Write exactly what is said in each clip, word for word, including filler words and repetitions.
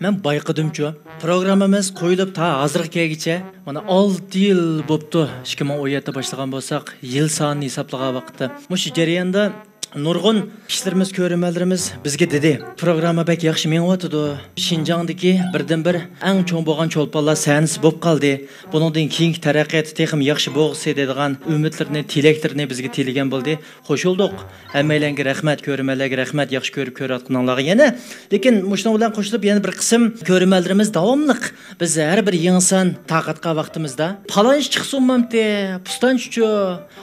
مەن بايقىدىمچۇ، پروگراممىمىز قويۇلۇپ تا ھازىرغا كەلگۈچە، مانا، ئالتە يىل بوپتۇ. ئىككى مىڭ ئون يەتتە باشلىغان بولساق، يىل سانىنى ھېسابلىغان ۋاقىتتا. مۇشۇ جەرياندا نۇرغۇن كىشىلىرىمىز، كۆرۈرمەنلىرىمىز بىزگە دېدى، پروگرامما بەك ياخشى مېڭىۋاتىدۇ. شىنجاڭدىكى بىردىنبىر ئەڭ چوڭ بولغان چولپانلار سەھنىسى بولۇپ قالدى. بۇنىڭدىن كېيىنكى تەرەققىياتى تېخىمۇ ياخشى بولغۇسى دەيدىغان ئۈمىدلىرىنى، تىلەكلىرىنى بىزگە تىلىگەن بولدى. قوشۇلدۇق. ھەممەيلەنگە رەھمەت، كۆرۈرمەنلەرگە رەھمەت، ياخشى كۆرۈپ كۆرۈۋاتقىنىڭلارغا يەنە. لېكىن مۇشۇنىڭ بىلەن قوشۇلۇپ يەنە بىر قىسىم كۆرۈرمەنلىرىمىز داۋاملىق، بىز ھەر بىر يېڭى سان تارقاتقان ۋاقتىمىزدا، پالانچى چىقسا بولمامتى، پۇستانچىچۇ،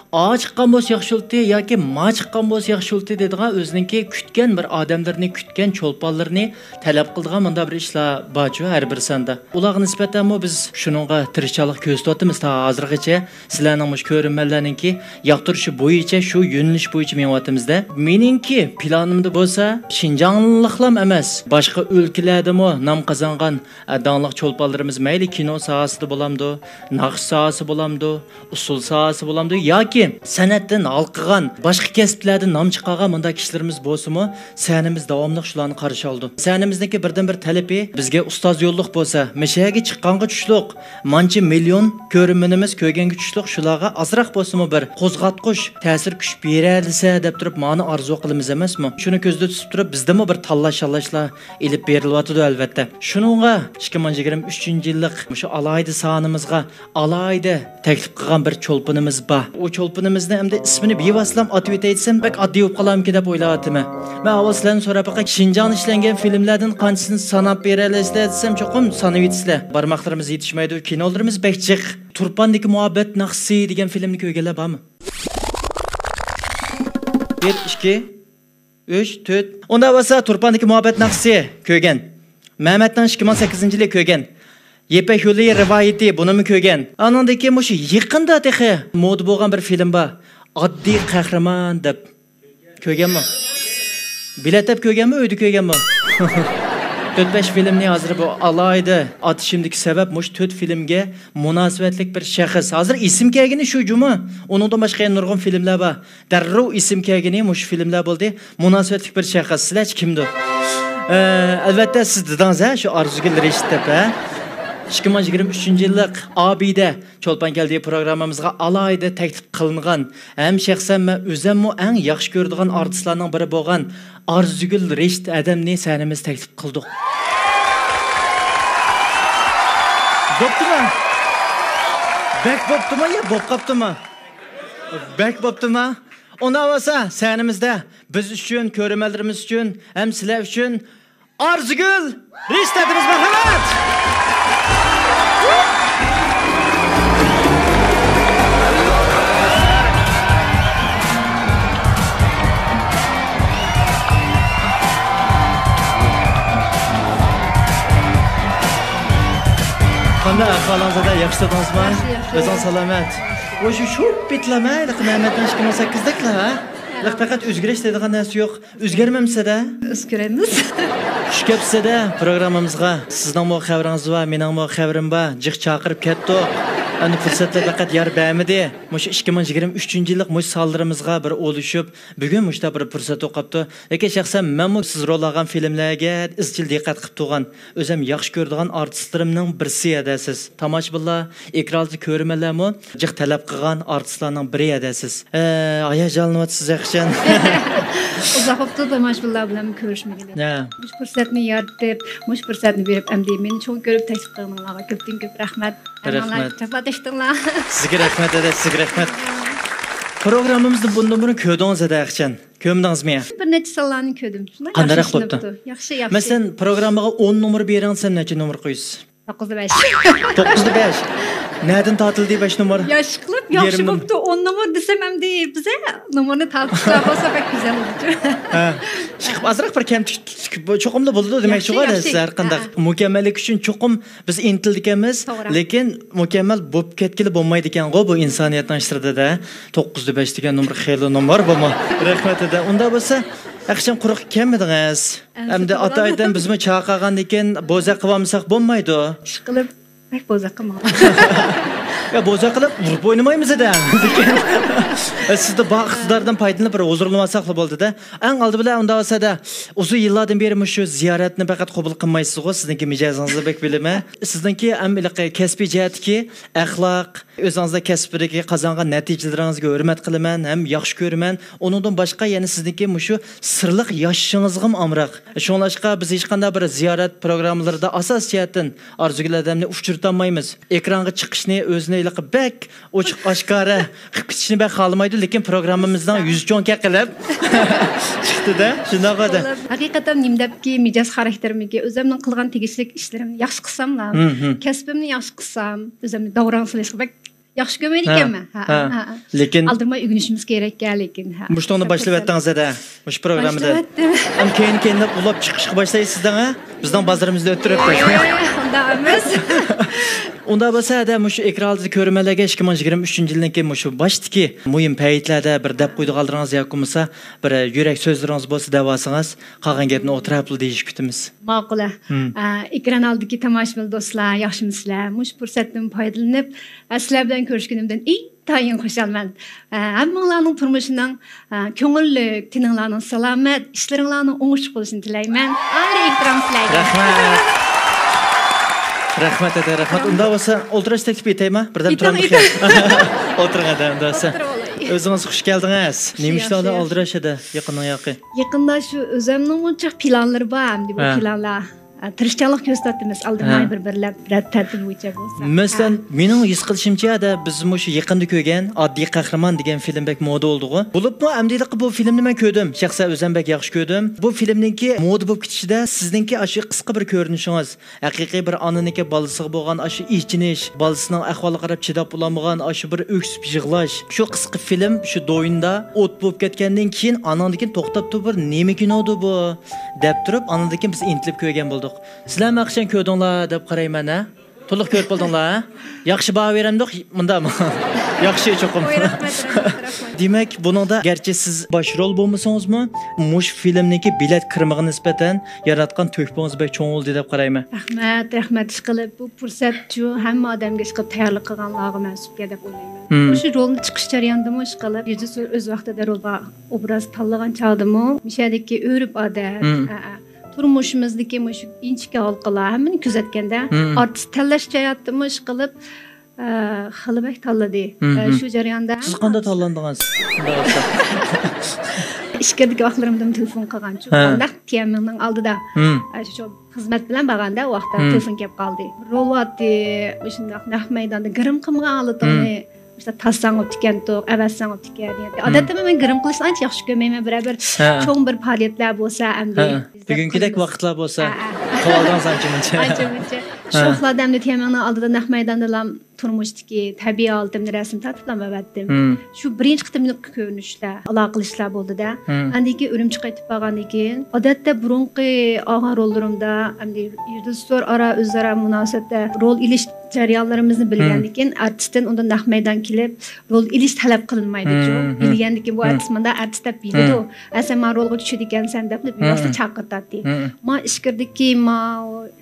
ئا چىققان بولسا ياخشى بولاتتى ياكى ما چىققان بولسا ياخشى بولاتتى دەيدىغان، ئۆزىنىڭكى كۈتكەن بىر ئادەملىرىنى، كۈتكەن چولپانلىرىنى تەلەپ قىلىدىغان مۇنداق بىر ئىشلار بارچۇ ھەر بىر ساندا. ئۇلارغا نىسبەتەنمۇ بىز شۇنىڭغا تىرىشچانلىق كۆرسىتىۋاتىمىز تا ھازىرغىچە. سىلەرنىڭ مۇشۇ كۆرۈرمەنلەرنىڭكى ياقتۇرۇشى بويىچە، شۇ يۆنىلىش بويىچە مېڭىۋاتىمىز-دە. مېنىڭكى پىلانىمدا بولسا شىنجاڭلىقلام ئەمەس، باشقا ئۆلكىلەردىمۇ نام قازانغان، ئە، داڭلىق چولپانلىرىمىز مەيلى كىنو ساھەسىدە بولامدۇ، ناخشا ساھەسى بولامدۇ، ئۇسسۇل ساھەسى بولامدۇ ياكى سەنئەتتىن ھالقىغان، باشقا كەسىپلەردە نام چىقارغان مۇنداق كىشىلىرىمىز بولسىمۇ، سەھنىمىز داۋاملىق شۇلارنى قارشى ئالىدۇ. سەھنىمىزنىڭكى بىردىنبىر تەلىپى، بىزگە ئۇستاز يوللۇق بولسا، مەشەگە چىققانغا چۈشلۈق، مانچە مىليون كۆرۈرمىنىمىز كۆرگەنگە چۈشلۈق، شۇلارغا ئازراق بولسىمۇ بىر قوزغاتقۇچ، تەسىر كۈچ بېرەلىسە دەپ تۇرۇپ، مانا ئارزۇ قىلىمىز ئەمەسمۇ؟ شۇنى كۆزدە تۇتۇپ تۇرۇپ، بىزدىمۇ بىر تاللاش-شاللاشلار ئېلىپ بېرىلىۋاتىدۇ، ئەلۋەتتە. شۇنىڭغا ئىككى مىڭ يىگىرمە ئۈچىنچى يىللىق مۇشۇ ئالاھىدە سانىمىزغا ئالاھىدە تەكلىپ قىلغان بىر چولپىنىمىز بار. ئۇ چولپىنىمىزنى ئەمدى ئىسمىنى بىۋاسىتىلا ئاتىۋېتەي دېسەم، بەك ئاددىي بولۇپ قالامىكىن دەپ ئويلاۋاتىمەن. مەن ئاۋۋال سىلەرنى سوراپ باقاي، شىنجاڭدا ئىشلەنگەن فىلىملەردىن قانچىسىنى ساناپ بېرەلەيسىلەر دېسەم، چوقۇم سانىۋېتىسىلەر. بارماقلىرىمىز يېتىشمەيدۇ، كىنولىرىمىز بەك جىق. تۇرپاندىكى مۇھەببەت ناخشىسى دېگەن فىلىمنى كۆرگەنلەر بارمۇ؟ بىر، ئىككى، ئۈچ، تۆت. ئۇنداق بولسا، تۇرپاندىكى مۇھەببەت ناخشىسى كۆرگەن. مەمەتنىڭ ئىككى مىڭ سەككىزىنچى يىلى كۆرگەن. يىپەك يولى رىۋايىتى، بۇنىمۇ كۆرگەن. ئانىڭدىن كېيىن مۇشۇ يېقىندا تېخى مودا بولغان بىر فىلىم بار. ئاددىي قەھرىمان دەپ. كۆرگەنمۇ؟ بېلەت دەپ كۆرگەنمۇ، ئۆيدە كۆرگەنمۇ؟ تۆت بەش فىلىمنى ھازىر بۇ ئالاھىدە ئاتىشىمدىكى سەۋەب مۇشۇ تۆت فىلىمگە مۇناسىۋەتلىك بىر شەخس. ھازىر ئېسىم كەلگىنى شۇ جۇمۇ. ئۇنىڭدىن باشقا يەنە نۇرغۇن فىلىملەر بار. دەررۇ ئېسىم كەلگىنى مۇشۇ فىلىملەر بولدى. مۇناسىۋەتلىك بىر شەخس. سىلەرچە كىمدۇ؟ ئە، ئەلۋەتتە، سىز دېدىڭىز، ھە، شۇ ئارزۇگۈل رېشىت دەپ، ھە؟ ئىككى مىڭ يىگىرمە ئۈچىنچى يىللىق ئابىدە چولپان كەلدى پروگراممىمىزغا ئالاھىدە تەكلىپ قىلىنغان، ھەم شەخسەن مەن ئۆزەممۇ ئەڭ ياخشى كۆرىدىغان ئارتىسلارنىڭ بىرى بولغان ئارزۇگۈل رېشىت ھەدەمنى سەھنىمىزگە تەكلىپ قىلدۇق. بوپتۇما؟ بەك بوپتۇما يا بوپ قاپتۇما؟ بەك بوپتۇما؟ ئۇنداق بولسا، سەھنىمىزدە بىز ئۈچۈن، كۆرۈرمەنلىرىمىز ئۈچۈن ھەم سىلەر ئۈچۈن ئارزۇگۈل رېشىت ھەدەمىز، مەرھەمەت! قانداق ئەھۋالىڭىز ئەدە؟ ياخشى تۇردىڭىزمۇ؟ ياخشى، ياخشى. ئۆزۈڭ سالامەت. ۋاي، شۇ شوپپىتلام ھە، ھېلىقى مەمەتنىڭ ئىككى مىڭ سەككىزدەكلا ھە؟ ھېلىقى پەقەت ئۆزگىرىش دەيدىغان نەرسە يوق. ئۆزگەرمەمسىدە؟ ئۆزگىرىمىز. خۇش كەپسىدە پروگراممىمىزغا. سىزنىڭمۇ خەۋىرىڭىز بار، مېنىڭمۇ خەۋىرىم بار. جىق چاقىرىپ كەتتۇق. ئەمدى پۇرسەتلەر پەقەت يار بەرمىدى. مۇشۇ ئىككى مىڭ يىگىرمە ئۈچىنچى يىللىق مۇشۇ سانلىرىمىزغا بىر ئولىشىپ، بۈگۈن مۇشۇنداق بىر پۇرسەت بولۇپ قاپتۇ. لېكىن شەخسەن مەنمۇ سىز رول ئالغان فىلىملەرگە ئىزچىل دىققەت قىلىپ تۇرغان، ئۆزۈم ياخشى كۆرىدىغان ئارتىسلىرىمنىڭ بىرسى ھەدە سىز. تاماشىبىنلار، ئېكران ئالدىدىكى كۆرۈرمەنلەرمۇ جىق تەلەپ قىلغان ئارتىسلارنىڭ بىرى ھەدە سىز. ئە، ھاياجانلىنىۋاتىسىز ھەقىچان. ئۇزاق بوپتۇ تاماشىبىنلار بىلەن كۆرۈشمىگىلى. ھە. مۇشۇ پۇرسەتنى يارىتىپ، مۇشۇ پۇرسەتنى بېرىپ، ئەمدى مېنى چوڭ كۆرۈپ تەكلىپ قىلغىنىڭلارغا كۆپتىن كۆپ رەھمەت. رەھمەت. جاپا تەشتىڭلار. سىزگە رەھمەت ھەدە، سىزگە رەھمەت. پروگراممىمىزنىڭ بۇ نومۇرىنى كۆردىڭىز ھەدە ھەقىچان. كۆرمىدىڭىزمۇ يا؟ بىر نەچچە سانلارنى كۆردۈم. شۇنداق بەك ياخشى ئىشلىنىپتۇ. ياخشى، ياخشى. مەسىلەن، پروگراممىغا ئون نومۇر بېرىڭ دېسەم، نەچچە نومۇر قويىسىز؟ توققۇز بەش. توققۇز بەش. نەدىن تارتىلدى بەش نومۇر؟ يا، ئىشقىلىپ، ياخشى بوپتۇ. ئون نومۇر دېسەم، ئەمدى بىزە نومۇرنى تارتىشلار بولسا بەك گۈزەل بولىدۇ. ھە. ئىشقىلىپ، ئازراق بىر كەمتۈك چوقۇملا بولىدۇ، دېمەكچى. ياخشى، ياخشى. سىز ھەر قانداق مۇكەممەللىك ئۈچۈن چوقۇم بىز ئىنتىلىدىكەنمىز، توغرا. لېكىن مۇكەممەل بولۇپ كەتكىلى بولمايدىكەنغۇ بۇ ئىنسانىيەتنىڭ ئىشلىرىدا-دە. توققۇز بەش دېگەن نومۇر خېلى نومۇر بۇمۇ. رەھمەت ھەدە. ئۇنداق بولسا، ھەقىچان قۇرۇق كەلمىدىڭىز. ئەمدى ئەمدى ئاتا بولامدۇ؟ ئايدىن بىزمۇ چاقىرغاندىن كېيىن بوزەك قىلىۋالمىساق بولمايدۇ. ئىشقىلىپ، بەك بوزەك قىلماڭ. يا، بوزەك قىلىپ ئۇرۇپ ئوينىمايمىز-دە. سىزدە بار ئىقتىداردىن پايدىلىنىپ بىر ھۇزۇرلىنىۋالساقلا بولدى-دە. ئەڭ ئالدى بىلەن ئۇنداق بولسا-دە، ئۇزۇن يىللاردىن بېرى مۇشۇ زىيارەتنى پەقەت قوبۇل قىلمايسىزغۇ، سىزنىڭكى مىجەزىڭىزنى بەك بىلىمەن. سىزنىڭكى ھەم ھېلىقى كەسپىي جەھەتتىكى ئەخلاق، ئۆزىڭىزدە كەسىپتىكى قازانغان نەتىجىلىرىڭىزگە ھۆرمەت قىلىمەن ھەم ياخشى كۆرىمەن. ئۇنىڭدىن باشقا يەنە سىزنىڭكى مۇشۇ سىرلىق ياشىشىڭىزغىمۇ ئامراق. شۇڭلاشقا بىز ھېچقانداق بىر زىيارەت پروگراممىلىرىدا ئاساسىي جەھەتتىن ئارزۇگۈل ئادەمنى ئۇچرىتالمايمىز. ئېكرانغا چىقىشنى، ئۆزىنى ھېلىقى بەك ئوچۇق ئاشكارا قىلىپ كېتىشنى بەك خالىمايدۇ، لېكىن پروگراممىمىزنىڭ يۈزى چوڭكەن قىلىپ چىقتى-دە، شۇنداق بولدى. ھەقىقەتەن نېمە دەپكى، مىجەز خاراكتېرىمكى، ئۆزۈمنىڭ قىلغان تېگىشلىك ئىشلىرىمنى ياخشى قىلساملا، مم، مم. كەسپىمنى ياخشى قىلسام، ئۆزۈمنى داۋراڭ سېلىشقا بەك ياخشى كۆرمەيدىكەنمەن. ھە، ھە، ھە. ھە. لېكىن ئالدىرىماي ئۆگىنىشىمىز كېرەككەن، لېكىن، ھە. مۇشۇنىڭنى باشلىۋەتتىڭىز ھەدە، مۇشۇ پروگراممىدا. باشلىۋەتتىم. ھەم كېيىن-كېيىنلەپ ئۇلاپ چىقىشقا باشلايسىز دەڭە. بىزنىڭ بازىرىمىزنى ئۆتتۈرۈپ. ئۇنداق ئەمەس. ئۇنداق بولسا ھەدە مۇشۇ ئېكران ئالدىدا كۆرۈرمەنلەرگە ئىككى مىڭ يىگىرمە ئۈچىنچى يىلنىڭكى مۇشۇ باشتىكى مۇھىم پەيتلەردە بىر دەپ قويىدىغانلىرىڭىز ياكى بولمىسا بىر يۈرەك سۆزلىرىڭىز بولسا دەۋالسىڭىز، قالغان گەپنى ئوتتۇرا ھەپلا دېيىشىپ كۈتىمىز. ماقۇل، ھە. مم. ئە، ئېكران ئالدىدىكى تاماشىبىن دوستلار، ياخشىمۇسىلەر؟ مۇشۇ پۇرسەتتىن پايدىلىنىپ، ئە، سىلەر بىلەن كۆرۈشكىنىمدىن ئىنتايىن خۇشالمەن. ئە، ھەممىڭلارنىڭ تۇرمۇشىنىڭ، ئە، كۆڭۈللۈك، تېنىڭلارنىڭ سالامەت، ئىشلىرىڭلارنىڭ ئوڭۇشلۇق بولۇشىنى تىلەيمەن. ئالىي ئېھتىرام سىلەرگە. رەھمەت. رەھمەت، ھەدە، رەھمەت. ئۇنداق بولسا ئولتۇرۇش تەكلىپى ئېتەيمۇ؟ بىردەم ئېتىڭ، تۇرۇڭ. ئېتىڭ. ئولتۇرۇڭ، ھەدە، ئۇنداق بولسا. ئولتۇرۇۋالاي. ئۆزىڭىز خۇش كەلدىڭىز. نېمە ئىشلاردا ئالدىراش ھەدە، يېقىننىڭ ياقى؟ يېقىندا شۇ ئۆزۈمنىڭ مۇنچە پىلانلىرى بار، ئەمدى بۇ ھە. پىلانلار. ئە، تىرىشچانلىق كۆرسىتىۋاتىمىز، ئالدىماي ھە. بىر-بىرلەپ رەت تەرتىپى بويىچە بولسا. مەسىلەن، ھە. مېنىڭ ھېس قىلىشىمچە، ھەدە، بىز مۇشۇ يېقىندا كۆرگەن ئاددىي قەھرىمان دېگەن فىلىم بەك مودا بولدىغۇ. بولۇپمۇ ئەمدى ھېلىقى بۇ فىلىمنى مەن كۆردۈم. شەخسەن ئۆزۈم بەك ياخشى كۆردۈم. بۇ فىلىمنىڭكى مودا بولۇپ كېتىشىدە سىزنىڭكى ئاشۇ قىسقا بىر كۆرۈنۈشىڭىز، ھەقىقىي بىر ئانىنىڭكى بالىسىغا بولغان ئاشۇ ئېچىنىش، بالىسىنىڭ ئەھۋالىغا قاراپ چىداپ بولالمىغان ئاشۇ بىر ئۆكسۈپ يىغلاش. شۇ قىسقا فىلىم شۇ دوينىدا ئوت بولۇپ كەتكەندىن كېيىن، ئاناندىن كېيىن توختاپ تۇرۇپ، بىر نېمە كىنودۇ بۇ؟ دەپ تۇرۇپ، ئانىڭدىن كېيىن بىز ئىنتىلىپ كۆرگەن بولدۇق. سىلەرمۇ قاچان كۆردۈڭلار دەپ قارايمەن، ھە؟ تولۇق كۆرۈپ بولدۇڭلار، ھە؟ ياخشى باھا بېرەمدۇق، مۇنداقمۇ؟ ياخشى چوقۇم. ھوي، رەھمەت، رەھمەت، رەھمەت. دېمەك، بۇنىڭدا گەرچە سىز باش رول بولمىسىڭىزمۇ، مۇشۇ فىلىمنىڭكى بېلەت كىرىمىغا نىسبەتەن ياراتقان تۆھپىڭىز بەك چوڭ بولدى دەپ قارايمەن. رەھمەت، رەھمەت. ئىشقىلىپ، بۇ پۇرسەت شۇ ھەممە ئادەمگە ئىشقىلىپ تەييارلىق قىلغانلارغا مەنسۇپكەن دەپ ئويلايمەن. مم. مۇشۇ رولنى چىقىش جەريانىدىمۇ ئىشقىلىپ، رېژىسسور ئۆز ۋاقتىدا رولغا ئوبراز تاللىغان چاغدىمۇ، مۇشۇ يەردىكى ئۆرپ-ئادەت، مم. ئە، ئە، تۇرمۇشىمىزدىكى مۇشۇ ئىنچىكە ھالقىلار ھەممىنى كۆزەتكەندە، مم. ئارتىس تاللاش جەھەتتىمۇ ئىشقىلىپ، ئە، خېلى بەك تاللىدى. مم، ئە، مم. شۇ جەرياندا سىز قانداق تاللاندىڭىز؟ شۇنداق بولسا. ئىچكىرىدىكى ۋاقىتلىرىمدىمۇ تېلېفون قىلغانچۇ. ھە. نەق تيەنئەنمېننىڭ ئالدىدا. مم. ئە، شۇ خىزمەت بىلەن بارغاندا، ئۇ ۋاقىتتا مم. تېلېفون كېلىپ قالدى. رول بارتى، مۇشۇنداق نەق مەيداندا گىرىم قىلمىغان ھالىتىڭنى مم. مۇشۇنداق تازىساڭ بوپتىكەن، ئادەتتە مەن گىرىم قىلىشنى ئانچە ياخشى كۆرمەيمەن، بىرەر بىر ھە. چوڭ بىر پائالىيەتلەر بولسا، ئەمدى ھە. بۈگۈنكىدەك ۋاقىتلار بولسا، ھە، ھە. قىلىۋالدىڭىز ئانچە مۇنچە. ئانچە مۇنچە. شۇ ھە. ۋاقىتلاردا ئەمدى تيەنئەنمېننىڭ ئالدىدا نەق مەيداندىلا تۇرمۇشتىكى تەبىئىي ھالىتىمنى رەسىم تارتىپلا ئەۋەتتىم. مم. شۇ بىرىنچى قېتىملىق كۆرۈنۈشلەر، ئالاقىلىشىشلار بولدى-دە. مم. ئاندىن كېيىن ئۈرۈمچىگە قايتىپ بارغاندىن كېيىن، ئادەتتە بۇرۇنقى ئالغان روللىرىمدا، ئەمدى رېژىسسور ئارا ئۆزئارا مۇناسىۋەتتە رول ئېلىش جەريانلىرىمىزنى بىلگەندىن مم. كېيىن، ئارتىستتىن ئۇندىن نەق مەيدان كېلىپ رول ئېلىش تەلەپ قىلىنمايدۇ. مم. بىلگەندىن كېيىن بۇ مم. ئارتىست مۇنداق ئارتىست دەپ بىلىدۇ. مم. ھە، سەن ماڭا رولغا چۈشىدىكەنسەن دەپلا بىۋاسىتە مم. چاقىرتاتتى. مم. ما ئىچكىرىدىكى ما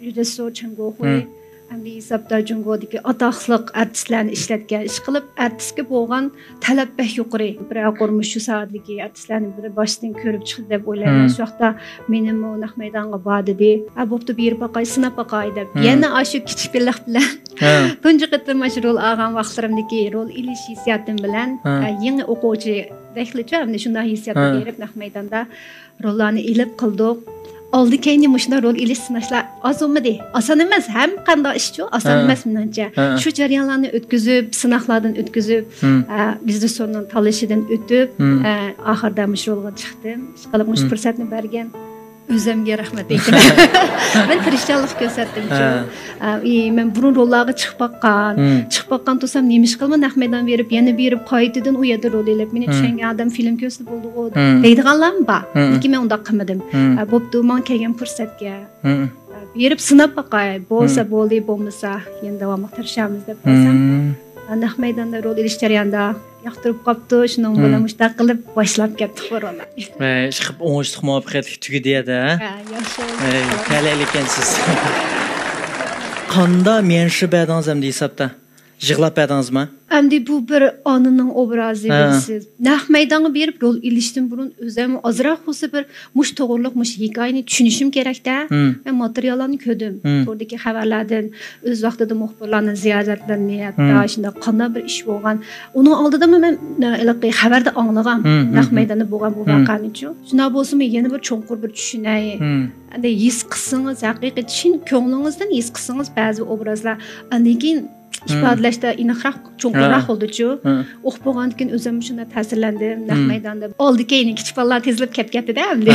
رېژىسسور چېڭ گوخۇي مم. ئەمدى ھېسابتا جۇڭگودىكى ئاتاقلىق ئارتىسلارنى ئىشلەتكەن، ئىشقىلىپ ئارتىسقا بولغان تەلەپ بەك يۇقىرى. بىرەر قۇر مۇشۇ ساھەدىكى ئارتىسلارنى بىر باشتىن كۆرۈپ چىقتى دەپ ئويلايمەن. مم. شۇ ۋاقىتتا مېنىمۇ نەق مەيدانغا بار دېدى. ھە، بوپتۇ، بېرىپ باقاي، سىناپ باقاي دەپ. مم. يەنە ئاشۇ كىچىك پىللىق بىلەن ھە. تۇنجى قېتىم ئاشۇ رول ئالغان ۋاقىتلىرىمدىكى رول ئېلىش ھېسسىياتىم بىلەن، ھە. ھە، يېڭى ئوقۇۋچىدەكلىچۇ، ئەمدى شۇنداق ھېسسىياتقا ھە. بېرىپ نەق مەيداندا روللارنى ئېلىپ قىلدۇق. ئالدى كەينى مۇشۇنداق رول ئېلىش سىناشلار ئاز بولمىدى. ئاسان ئەمەس، ھەم قانداق ئىشچۇ، ئاسان ھە. ئەمەس مېنىڭچە. ھە. شۇ جەريانلارنى ئۆتكۈزۈپ، سىناقلاردىن ئۆتكۈزۈپ، مم. ئە، رېژىسسورنىڭ تاللىشىدىن ئۆتۈپ، مم. ئە، ئاخىرىدا مۇشۇ رولغا چىقتىم. ئىشقىلىپ مۇشۇ مم. پۇرسەتنى بەرگەن ئۆزۈمگە رەھمەت ئېيتىمەن. مەن تىرىشچانلىق كۆرسەتتىمچۇ. ھە. ئە، ئى، مەن بۇرۇن روللارغا چىقىپ باققان، مم. چىقىپ باققان تۇرسام، نېمىشقىلىمۇ نەق مەيدان بېرىپ، يەنە بېرىپ قايتىدىن ئۇ يەردە رول ئېلىپ، مېنى مم. چۈشەنگەن ئادەم فىلىم كۆرسە بولدىغۇ مم. دەيدىغانلارمۇ بار. مم. لېكىن مەن ئۇنداق قىلمىدىم. مم. ئە، بوپتۇ، ماڭا كەلگەن پۇرسەتكە، مم. ئە، بېرىپ سىناپ باقاي. بولسا مم. بولدى، بولمىسا يەنە داۋاملىق تىرىشارمىز دەپ قالسام، مم. ئە، نەق مەيداندا رول ئېلىش جەريانىدا ياقتۇرۇپ قاپتۇ. شۇنىڭ مم. بىلەن مۇشۇنداق قىلىپ باشلاپ كەتتۇق بۇ روللارنى. ۋەي، ئىشقىلىپ ئوڭۇشلۇق مۇۋەپپەقىيەتلىك تۈگىدى يەدە، ھە؟ ھە، ياخشى. ۋەي، تەلەيلىكەنسىز. قاندا ميەنشى بەردىڭىز ئەمدى ھېسابتا؟ يىغلاپ بەردىڭىزمۇ؟ ئەمدى بۇ بىر ئانىنىڭ ئوبرازى، بىلىسىز. نەق مەيدانغا بېرىپ رول ئېلىشتىن بۇرۇن ئۆزۈم ئازراق بولسا بىر مۇشۇ توغرىلىق مۇشۇ ھېكايىنى چۈشىنىشىم كېرەكتە. مەن ماتېرىياللارنى كۆردۈم. توردىكى خەۋەرلەردىن، ئۆز ۋاقتىدا مۇخبىرلارنىڭ زىيارەتلىرىنى، ھەتتا شۇنداق قانداق بىر ئىش بولغان. ئۇنىڭ ئالدىدىمۇ مەن، ئە، ھېلىقى خەۋەردە ئاڭلىغان نەق مەيداندا بولغان بۇ ۋەقەنىچۇ. شۇنداق بولسىمۇ يەنە بىر چوڭقۇر بىر چۈشىنەي. ئەمدى ھېس قىلسىڭىز، ھەقىقىي چىن كۆڭلىڭىزدىن ھېس قىلسىڭىز بەزى ئوبرازلار، ئاندىن كېيىن ئىپادىلەشتە ئېنىقراق، چوڭقۇرراق بولىدۇچۇ. ئۇقۇپ بولغاندىن كېيىن ئۆزۈم شۇنداق تەسىرلەندىم. نەق مەيداندا ئالدى كەينى كىچىك بالىلار تىزىلىپ كەپ كەتتىدە ئەمدى.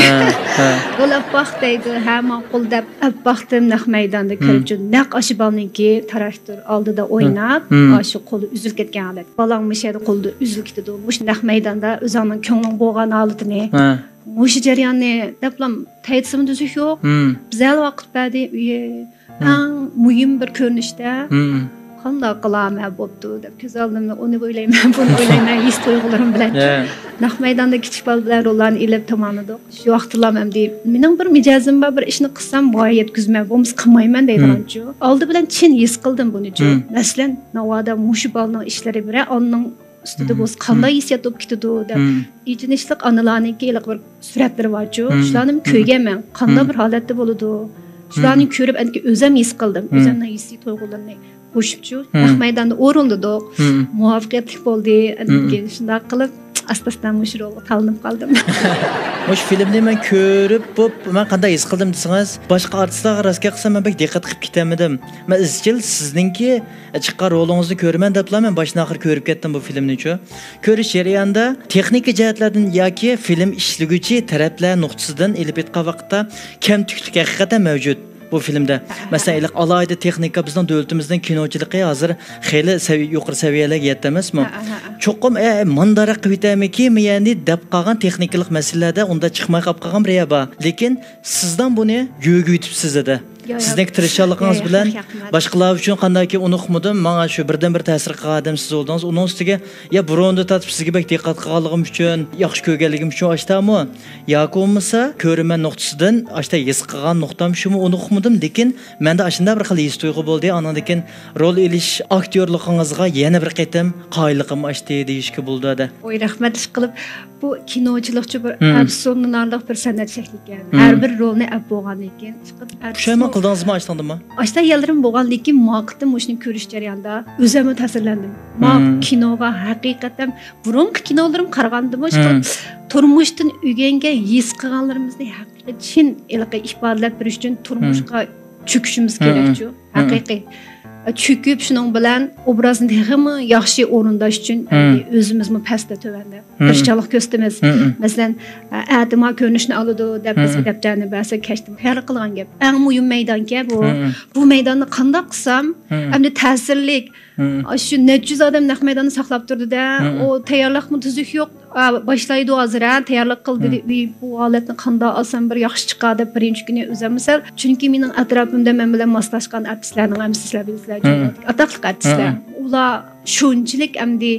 بۇ ئاپپاق دەيدۇ، ھە، ماقۇل دەپ ئەپ باقتىم نەق مەيداندا كۆرۈپچۇ. نەق ئاشۇ بالىنىڭكى تىراكتور ئالدىدا ئويناپ، ئاشۇ قولى ئۈزۈلۈپ كەتكەن ھالەت. بالاڭ مۇشۇ يەردە قولى ئۈزۈلۈپ كېتىدۇ. مۇشۇ نەق مەيداندا ئۆزۈڭنىڭ كۆڭلۈڭ بولغان ھالىتىنى، مۇشۇ جەرياننى دەپلا تەيتسىمۇ تۈزۈك يوق. بىز ھەل ۋاقىت بەردى، ئەڭ مۇھىم بىر كۆرۈنۈشتە قانداق قىلامەن بوپتۇ دەپ كۆز ئالدىمدا ئۇنى ئويلايمەن، بۇنى ئويلايمەن، ھېس تۇيغۇلىرىم بىلەن. نەق مەيداندا كىچىك بالا بىلەن روللارنى ئېلىپ تاماملىدۇق. شۇ ۋاقىتتىلا ئەمدى مېنىڭ بىر مىجەزىم بار، بىر ئىشنى قىلسام مۇۋاپىق يەتكۈزىمەن، بولمىسا قىلمايمەن دەيدىغانچۇ. ئالدى بىلەن چىن ھېس قىلدىم بۇنىچۇ. مەسىلەن، ناۋادا مۇشۇ بالىنىڭ ئىشلىرى بىرەر ئانىنىڭ ئۈستىدە بولسا قانداق ھېسسىيات بولۇپ كېتىدۇ دەپ ئېچىنىشلىق ئانىلارنىڭكى ھېلىقى بىر سۈرەتلىرى بارچۇ، شۇلارنىمۇ كۆرگەنمەن. قانداق بىر ھالەتتە بولىدۇ؟ شۇلارنى كۆرۈپ ئەنكى ئۆزەم ھېس قىلدىم. ئۆزەمنىڭ ھېسسىي تۇيغۇلىرىنى قوشۇپچۇ. نەق مەيداندا ئورۇنلىدۇق. مۇۋەپپەقىيەتلىك بولدى. ئاندىن كېيىن شۇنداق قىلىپ ئاستا-ئاستا مۇشۇ رولغا تاللىنىپ قالدىم. مۇشۇ فىلىمنى مەن كۆرۈپ بوپ، مەن قانداق ھېس قىلدىم دېسىڭىز، باشقا ئارتىسلارغا راست گەپ قىلسام، مەن بەك دىققەت قىلىپ كېتەلمىدىم. مەن ئىزچىل سىزنىڭكى چىققان رولىڭىزنى كۆرىمەن دەپلا مەن باشتىن ئاخىر كۆرۈپ كەتتىم بۇ فىلىمنىچۇ. كۆرۈش جەريانىدا تېخنىكا جەھەتلەردىن ياكى فىلىم ئىشلىگۈچى تەرەپلەر نۇقتىسىدىن ئېلىپ ئېيتقان ۋاقىتتا كەمتۈكلۈك ھەقىقەتەن مەۋجۇت بۇ فىلىمدە. مەسىلەن، ھېلىقى ئالاھىدە تېخنىكا بىزنىڭ دۆلىتىمىزنىڭ كىنوچىلىقى ھازىر خېلى سەۋىيە، يۇقىرى سەۋىيەلەرگە يەتتى ئەمەسمۇ؟ چوقۇم، ئە، مانداراق قىلىۋېتەرمىكىنمۇ يەنى دەپ قالغان تېخنىكىلىق مەسىلىلەردە ئۇنداق چىقماي قاپ قالغان بىر يەر بار. لېكىن سىزدىن بۇنى يۆگىۋېتىپسىز ئىدى. سىزنىڭكى تىرىشچانلىقىڭىز بىلەن باشقىلار ئۈچۈن قانداكى ئۇنى ئۇقمىدىم. ماڭا شۇ بىردىنبىر تەسىر قىلغان ئادەم سىز بولدىڭىز. ئۇنىڭ ئۈستىگە، يا، بۇرۇندا تارتىپ سىزگە بەك دىققەت قىلغانلىقىم ئۈچۈن، ياخشى كۆرگەنلىكىم ئۈچۈن ئاشتامۇ؟ ياكى بولمىسا، كۆرۈرمەن نۇقتىسىدىن ئاشتا ھېس قىلغان نۇقتام شۇمۇ، ئۇنى ئۇقمىدىم. لېكىن مەندە ئاشۇنداق بىر خىل ھېس تۇيغۇ بولدى. ئانىڭدىن كېيىن رول ئېلىش ئاكتيورلۇقىڭىزغا يەنە بىر قېتىم قايىللىقىم ئاشتى دېيىشكە بولىدۇ-دە. ۋاي، رەھمەت، ئىشقىلىپ، بۇ كىنوچىلىقچۇ بىر ئەپسۇنىلىك بىر سەنئەت شەكلى ئىكەن. ھەر بىر رولنى ئەپ بولغاندىن كېيىن، ئىشقىلىپ، پۇشايمان قىلدىڭىزمۇ ئاشتاڭدىنمۇ؟ ئاشتا يەرلىرىم بولغان، لېكىن ما قېتىم مۇشۇنى كۆرۈش جەريانىدا ئۆزۈممۇ تەسىرلەندىم. ما كىنوغا ھەقىقەتەن بۇرۇنقى كىنولىرىم قارىغاندىمۇ، ئىشقىلىپ، تۇرمۇشتىن ئۆگەنگەن، ھېس قىلغانلىرىمىزنى ھەقىقىي چىن ھېلىقى ئىپادىلەپ بېرىش ئۈچۈن تۇرمۇشقا چۆكۈشىمىز كېرەكچۇ. ھەقىقىي. چۆكۈپ، شۇنىڭ بىلەن ئوبرازنى تېخىمۇ ياخشى ئورۇنداش ئۈچۈن ئۆزىمىزمۇ پەستە، تۆۋەندە تىرىشچانلىق كۆرسىتىمىز. مەسىلەن، ئەتە ما كۆرۈنۈشنى ئالىدۇ دەپ بىزگە دەپتەرنى بەرسە، كەچتە تەييارلىق قىلغان گەپ. ئەڭ مۇھىم مەيدانكەن بۇ. بۇ مەيداننى قانداق قىلسام، ئەمدى تەسىرلىك، ئاشۇ نەچچە يۈز ئادەم نەق مەيداندا ساقلاپ تۇردى-دە، ئۇ تەييارلىقمۇ تۈزۈك يوق. ئا، باشلايدۇ ھازىر، ھە، تەييارلىق قىلدى، دېدى. ۋىي، بۇ ھالەتنى قانداق ئالسام بىر ياخشى چىقار دەپ بىرىنچى كۈنى ئۆزۈممۇ سەل، چۈنكى مېنىڭ ئەتراپىمدا مەن بىلەن ماسلاشقان ئارتىسلارنىڭ ھەممىسى سىلەر بىلىسىلەر، ئاتاقلىق ئارتىسلار. ئۇلار شۇنچىلىك ئەمدى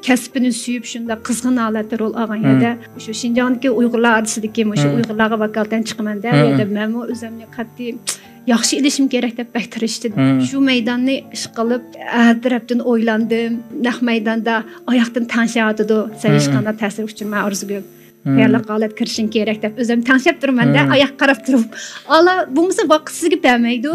كەسپىنى سۆيۈپ، شۇنداق قىزغىن ھالەتتە رول ئالغان يەردە، شۇ شىنجاڭدىكى ئۇيغۇرلار ئارىسىدىكى مۇشۇ ئۇيغۇرلارغا ۋاكالىتەن چىقىمەن-دە، ئۇ يەردە مەنمۇ ئۆزۈمنى قەتئىي ياخشى ئېلىشىم كېرەك دەپ بەك تىرىشتىم. شۇ مەيداننى ئىشقىلىپ، ھەر تەرەپتىن ئويلاندىم. نەق مەيداندا ئاياقتىن تەڭشەۋاتىدۇ. سەن ھېچقانداق تەسىرگە ئۇچرىما، ئارزۇگۈل. تەييارلىق ھالەتكە كىرىشىڭ كېرەك دەپ ئۆزۈم تەڭشەپ تۇرىمەن-دە، ئاياققا قاراپ تۇرۇپ. ئالا، بولمىسا ۋاقىت سىزگە بەرمەيدۇ.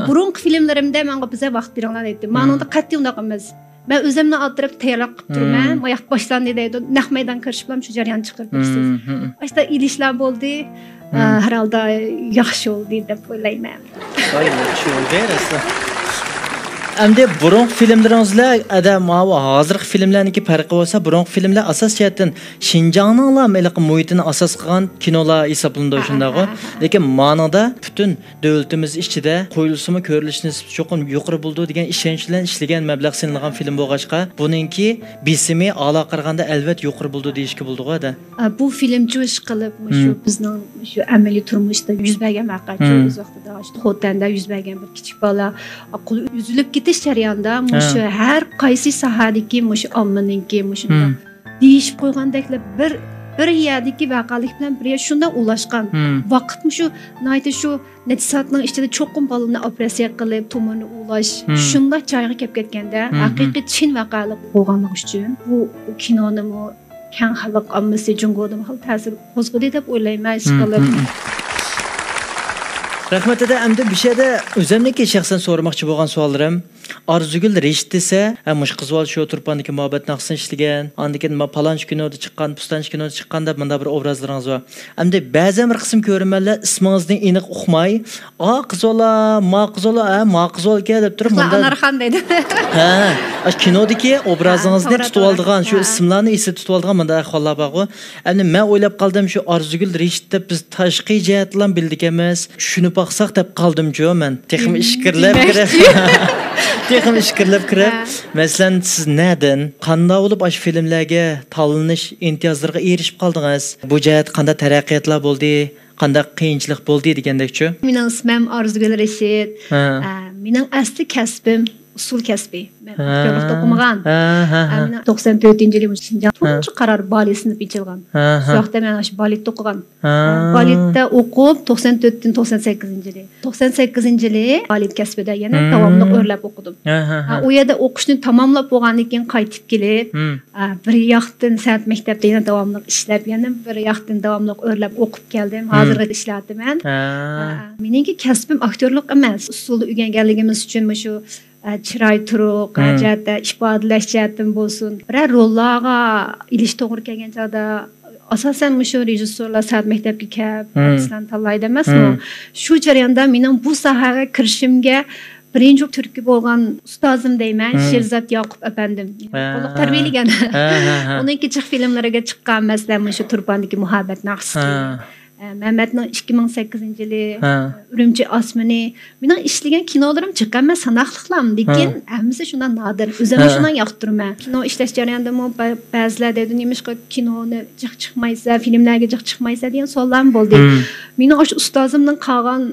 بۇرۇنقى فىلىملىرىمدە ماڭا بىزە ۋاقىت بېرىڭلار دەيتتى. مانىڭدا قەتئىي ئۇنداق ئەمەس. مەن ئۆزۈمنى ئالدى تەرەپتە تەييارلىق قىلىپ تۇرىمەن. ماياق باشلاندى دەيدۇ. نەق مەيدانغا كىرىشىپلا شۇ جەرياننى چىقىرىپ بېرىسىز. ئاشتا ئېلىشلار بولدى. ئە، ھەر ھالدا ياخشى بولدى دەپ ئويلايمەن. ۋاي، ياخشى بولدى، راستلا. ئەمدى بۇرۇنقى فىلىملىرىڭىز بىلەن، ئەدە، ماۋۇ ھازىرقى فىلىملەرنىڭكى پەرقى بولسا، بۇرۇنقى فىلىملەر ئاساسىي جەھەتتىن شىنجاڭنىڭلا ھېلىقى مۇھىتىنى ئاساس قىلغان كىنولار ھېسابلىنىدۇ، شۇنداقغۇ؟ لېكىن مانىڭدا پۈتۈن دۆلىتىمىز ئىچىدە قويۇلسىمۇ، كۆرۈلۈش نىسبىتى چوقۇم يۇقىرى بولىدۇ دېگەن ئىشەنچ بىلەن ئىشلىگەن مەبلەغ سېلىنغان فىلىم بولغاچقا، بۇنىڭكى بېسىمى ئالا قارىغاندا ئەلۋەتتە يۇقىرى بولىدۇ دېيىشكە بولىدىغۇ ھەدە. ئە، بۇ فىلىمچۇ ئىشقىلىپ، مۇشۇ بىزنىڭ مۇشۇ ئەمەلىي تۇرمۇشتا يۈز بەرگەن ۋەقەچۇ، ئۆز ۋاقتىدا شۇ خوتەندە يۈز بەرگەن بىر كىچىك بالا قولى ئۈزۈلۈپ كېتىش جەريانىدا مۇشۇ ھەر قايسى ساھەدىكى مۇشۇ ئاممىنىڭكى مۇشۇنداق دېيىشىپ قويغاندەكلا بىر بىر يەردىكى ۋەقەلىك بىلەن بىر يەر شۇنداق ئۇلاشقان. ۋاقىتمۇ شۇ، ناھايىتى شۇ نەچچە سائەتنىڭ ئىچىدە چوقۇم بالىنى ئوپېراتسىيە قىلىپ، تومۇرنى ئۇلاش، شۇنداق جايغا كەپ كەتكەندە، ھەقىقىي چىن ۋەقەلىك بولغانلىقى ئۈچۈن بۇ كىنونىمۇ كەڭ خەلق ئاممىسى جۇڭگودىمۇ خېلى تەسىر قوزغىدى دەپ ئويلايمەن، ئىشقىلىپ. رەھمەت، دادا. ئەمدى بۇ يەردە ئۆزۈمنىڭكى شەخسەن سورىماقچى بولغان سوئاللىرىم. ئارزۇگۈل رىشىت دېسە، ھە، مۇشۇ قىز بۇ شۇ تۇرپاندىكى مۇھەببەت ناخشىسىنى ئىشلىگەن، ئاندىن كېيىن ما-، پالانچى كىنودا چىققان، پۇستانچى كىنودا چىققان دەپ مۇنداق بىر ئوبرازلىرىڭىز بار. ئەمدى بەزەن بىر قىسىم كۆرۈرمەنلەر ئىسمىڭىزنى ئېنىق ئۇقماي، «ئا، قىز بالا، ما قىز بالا، ھە، ما قىز بالىكەن» دەپ تۇرۇپ، مۇنداق، ئانارخان دەيدۇ. ھە، ئاشۇ كىنودىكى ئوبرازىڭىزنى تۇتۇۋالىدىغان، شۇ ئىسىملارنى ئېسىدە تۇتۇۋالىدىغان مۇنداق ئەھۋاللار بارغۇ. ئەمدى مەن ئويلاپ قالدىم، شۇ ئارزۇگۈل رىشىت دەپ بىز تاشقى جەھەتتىنلا بىلىدىكەنمىز. چۈشىنىپ باقساق دەپ قالدىمچۇ مەن. تېخىمۇ ئىچكىرىلەپ كىرىپ، تېخىمۇ ئىچكىرىلەپ كىرىپ. مەسىلەن، سىز نەدىن، قانداق بولۇپ ئاشۇ فىلىملەرگە تاللىنىش ئىمتىيازلىرىغا ئېرىشىپ قالدىڭىز؟ بۇ جەھەتتە قانداق تەرەققىياتلار بولدى؟ قانداق قىيىنچىلىق بولدى دېگەندەكچۇ؟ مېنىڭ ئىسمىم ئارزۇگۈل رىشىت. ئە، مېنىڭ ئەسلى كەسپىم ئۇسسۇل كەسپى. مەن ئاكتيورلۇقتا ئوقۇمىغان. ئە، مېنىڭ توقسان تۆتىنچى يىلى شىنجاڭ تۇنجى قارار بالېت سىنىپى ئېچىلغان. شۇ ۋاقىتتا مەن ئاشۇ بالېتتا ئوقۇغان. بالېتتا ئوقۇپ، توقسان تۆتتىن توقسان سەككىزىنچى يىلى. توقسان سەككىزىنچى يىلى بالېت كەسپىدە يەنە داۋاملىق ئۆرلەپ ئوقۇدۇم. ئا، ئۇ يەردە ئوقۇشنى تاماملاپ بولغاندىن كېيىن قايتىپ كېلىپ، ئا، بىر ياقتىن سەنئەت مەكتەپتە يەنە داۋاملىق ئىشلەپ، يەنە بىر ياقتىن داۋاملىق ئۆرلەپ ئوقۇپ كەلدىم. ھازىرغىچە ئىشلەۋاتىمەن. ئا، مېنىڭكى كەسپىم ئاكتيورلۇق ئەمەس. ئۇسسۇلدا ئۆگەنگەنلىكىمىز ئۈچۈن مۇشۇ ئە، چىراي تۇرۇق، ھەر جەھەتتە ئىپادىلەش جەھەتتىن بولسۇن، بىرەر روللارغا ئېلىش توغرا كەلگەن چاغدا، ئاساسەن مۇشۇ رېژىسسورلار سەنئەت مەكتەپكە كەپ، ئارتىسلارنى تاللايدۇ ئەمەسمۇ؟ شۇ جەرياندا مېنىڭ بۇ ساھەگە كىرىشىمگە بىرىنچى تۈرتكە بولغان ئۇستازىم دەيمەن، شېرزات ياقۇپ ئەپەندىم. قوللۇق تەربىيەلىگەن. ئۇنىڭكى جىق فىلىملىرىگە چىققان، مەسىلەن، مۇشۇ تۇرپاندىكى مۇھەببەت ناخشىسى. ئە، مەمەتنىڭ ئىككى مىڭ سەككىزىنچى يىلى، ئە، ئۈرۈمچى ئاسمىنى. مېنىڭ ئىشلىگەن كىنولىرىم جىق ئەمەس، ساناقلىقلام، لېكىن ھەممىسى شۇنداق نادىر. ئۆزۈممۇ شۇنداق ياقتۇرىمەن. كىنو ئىشلەش جەريانىدىمۇ بە-، بەزىلەر دەيدۇ، «نېمىشقا كىنونى جىق چىقمايسەن، فىلىملەرگە جىق چىقمايسەن؟» دېگەن سوئاللارمۇ بولدى. مېنىڭ ئاشۇ ئۇستازىمدىن قالغان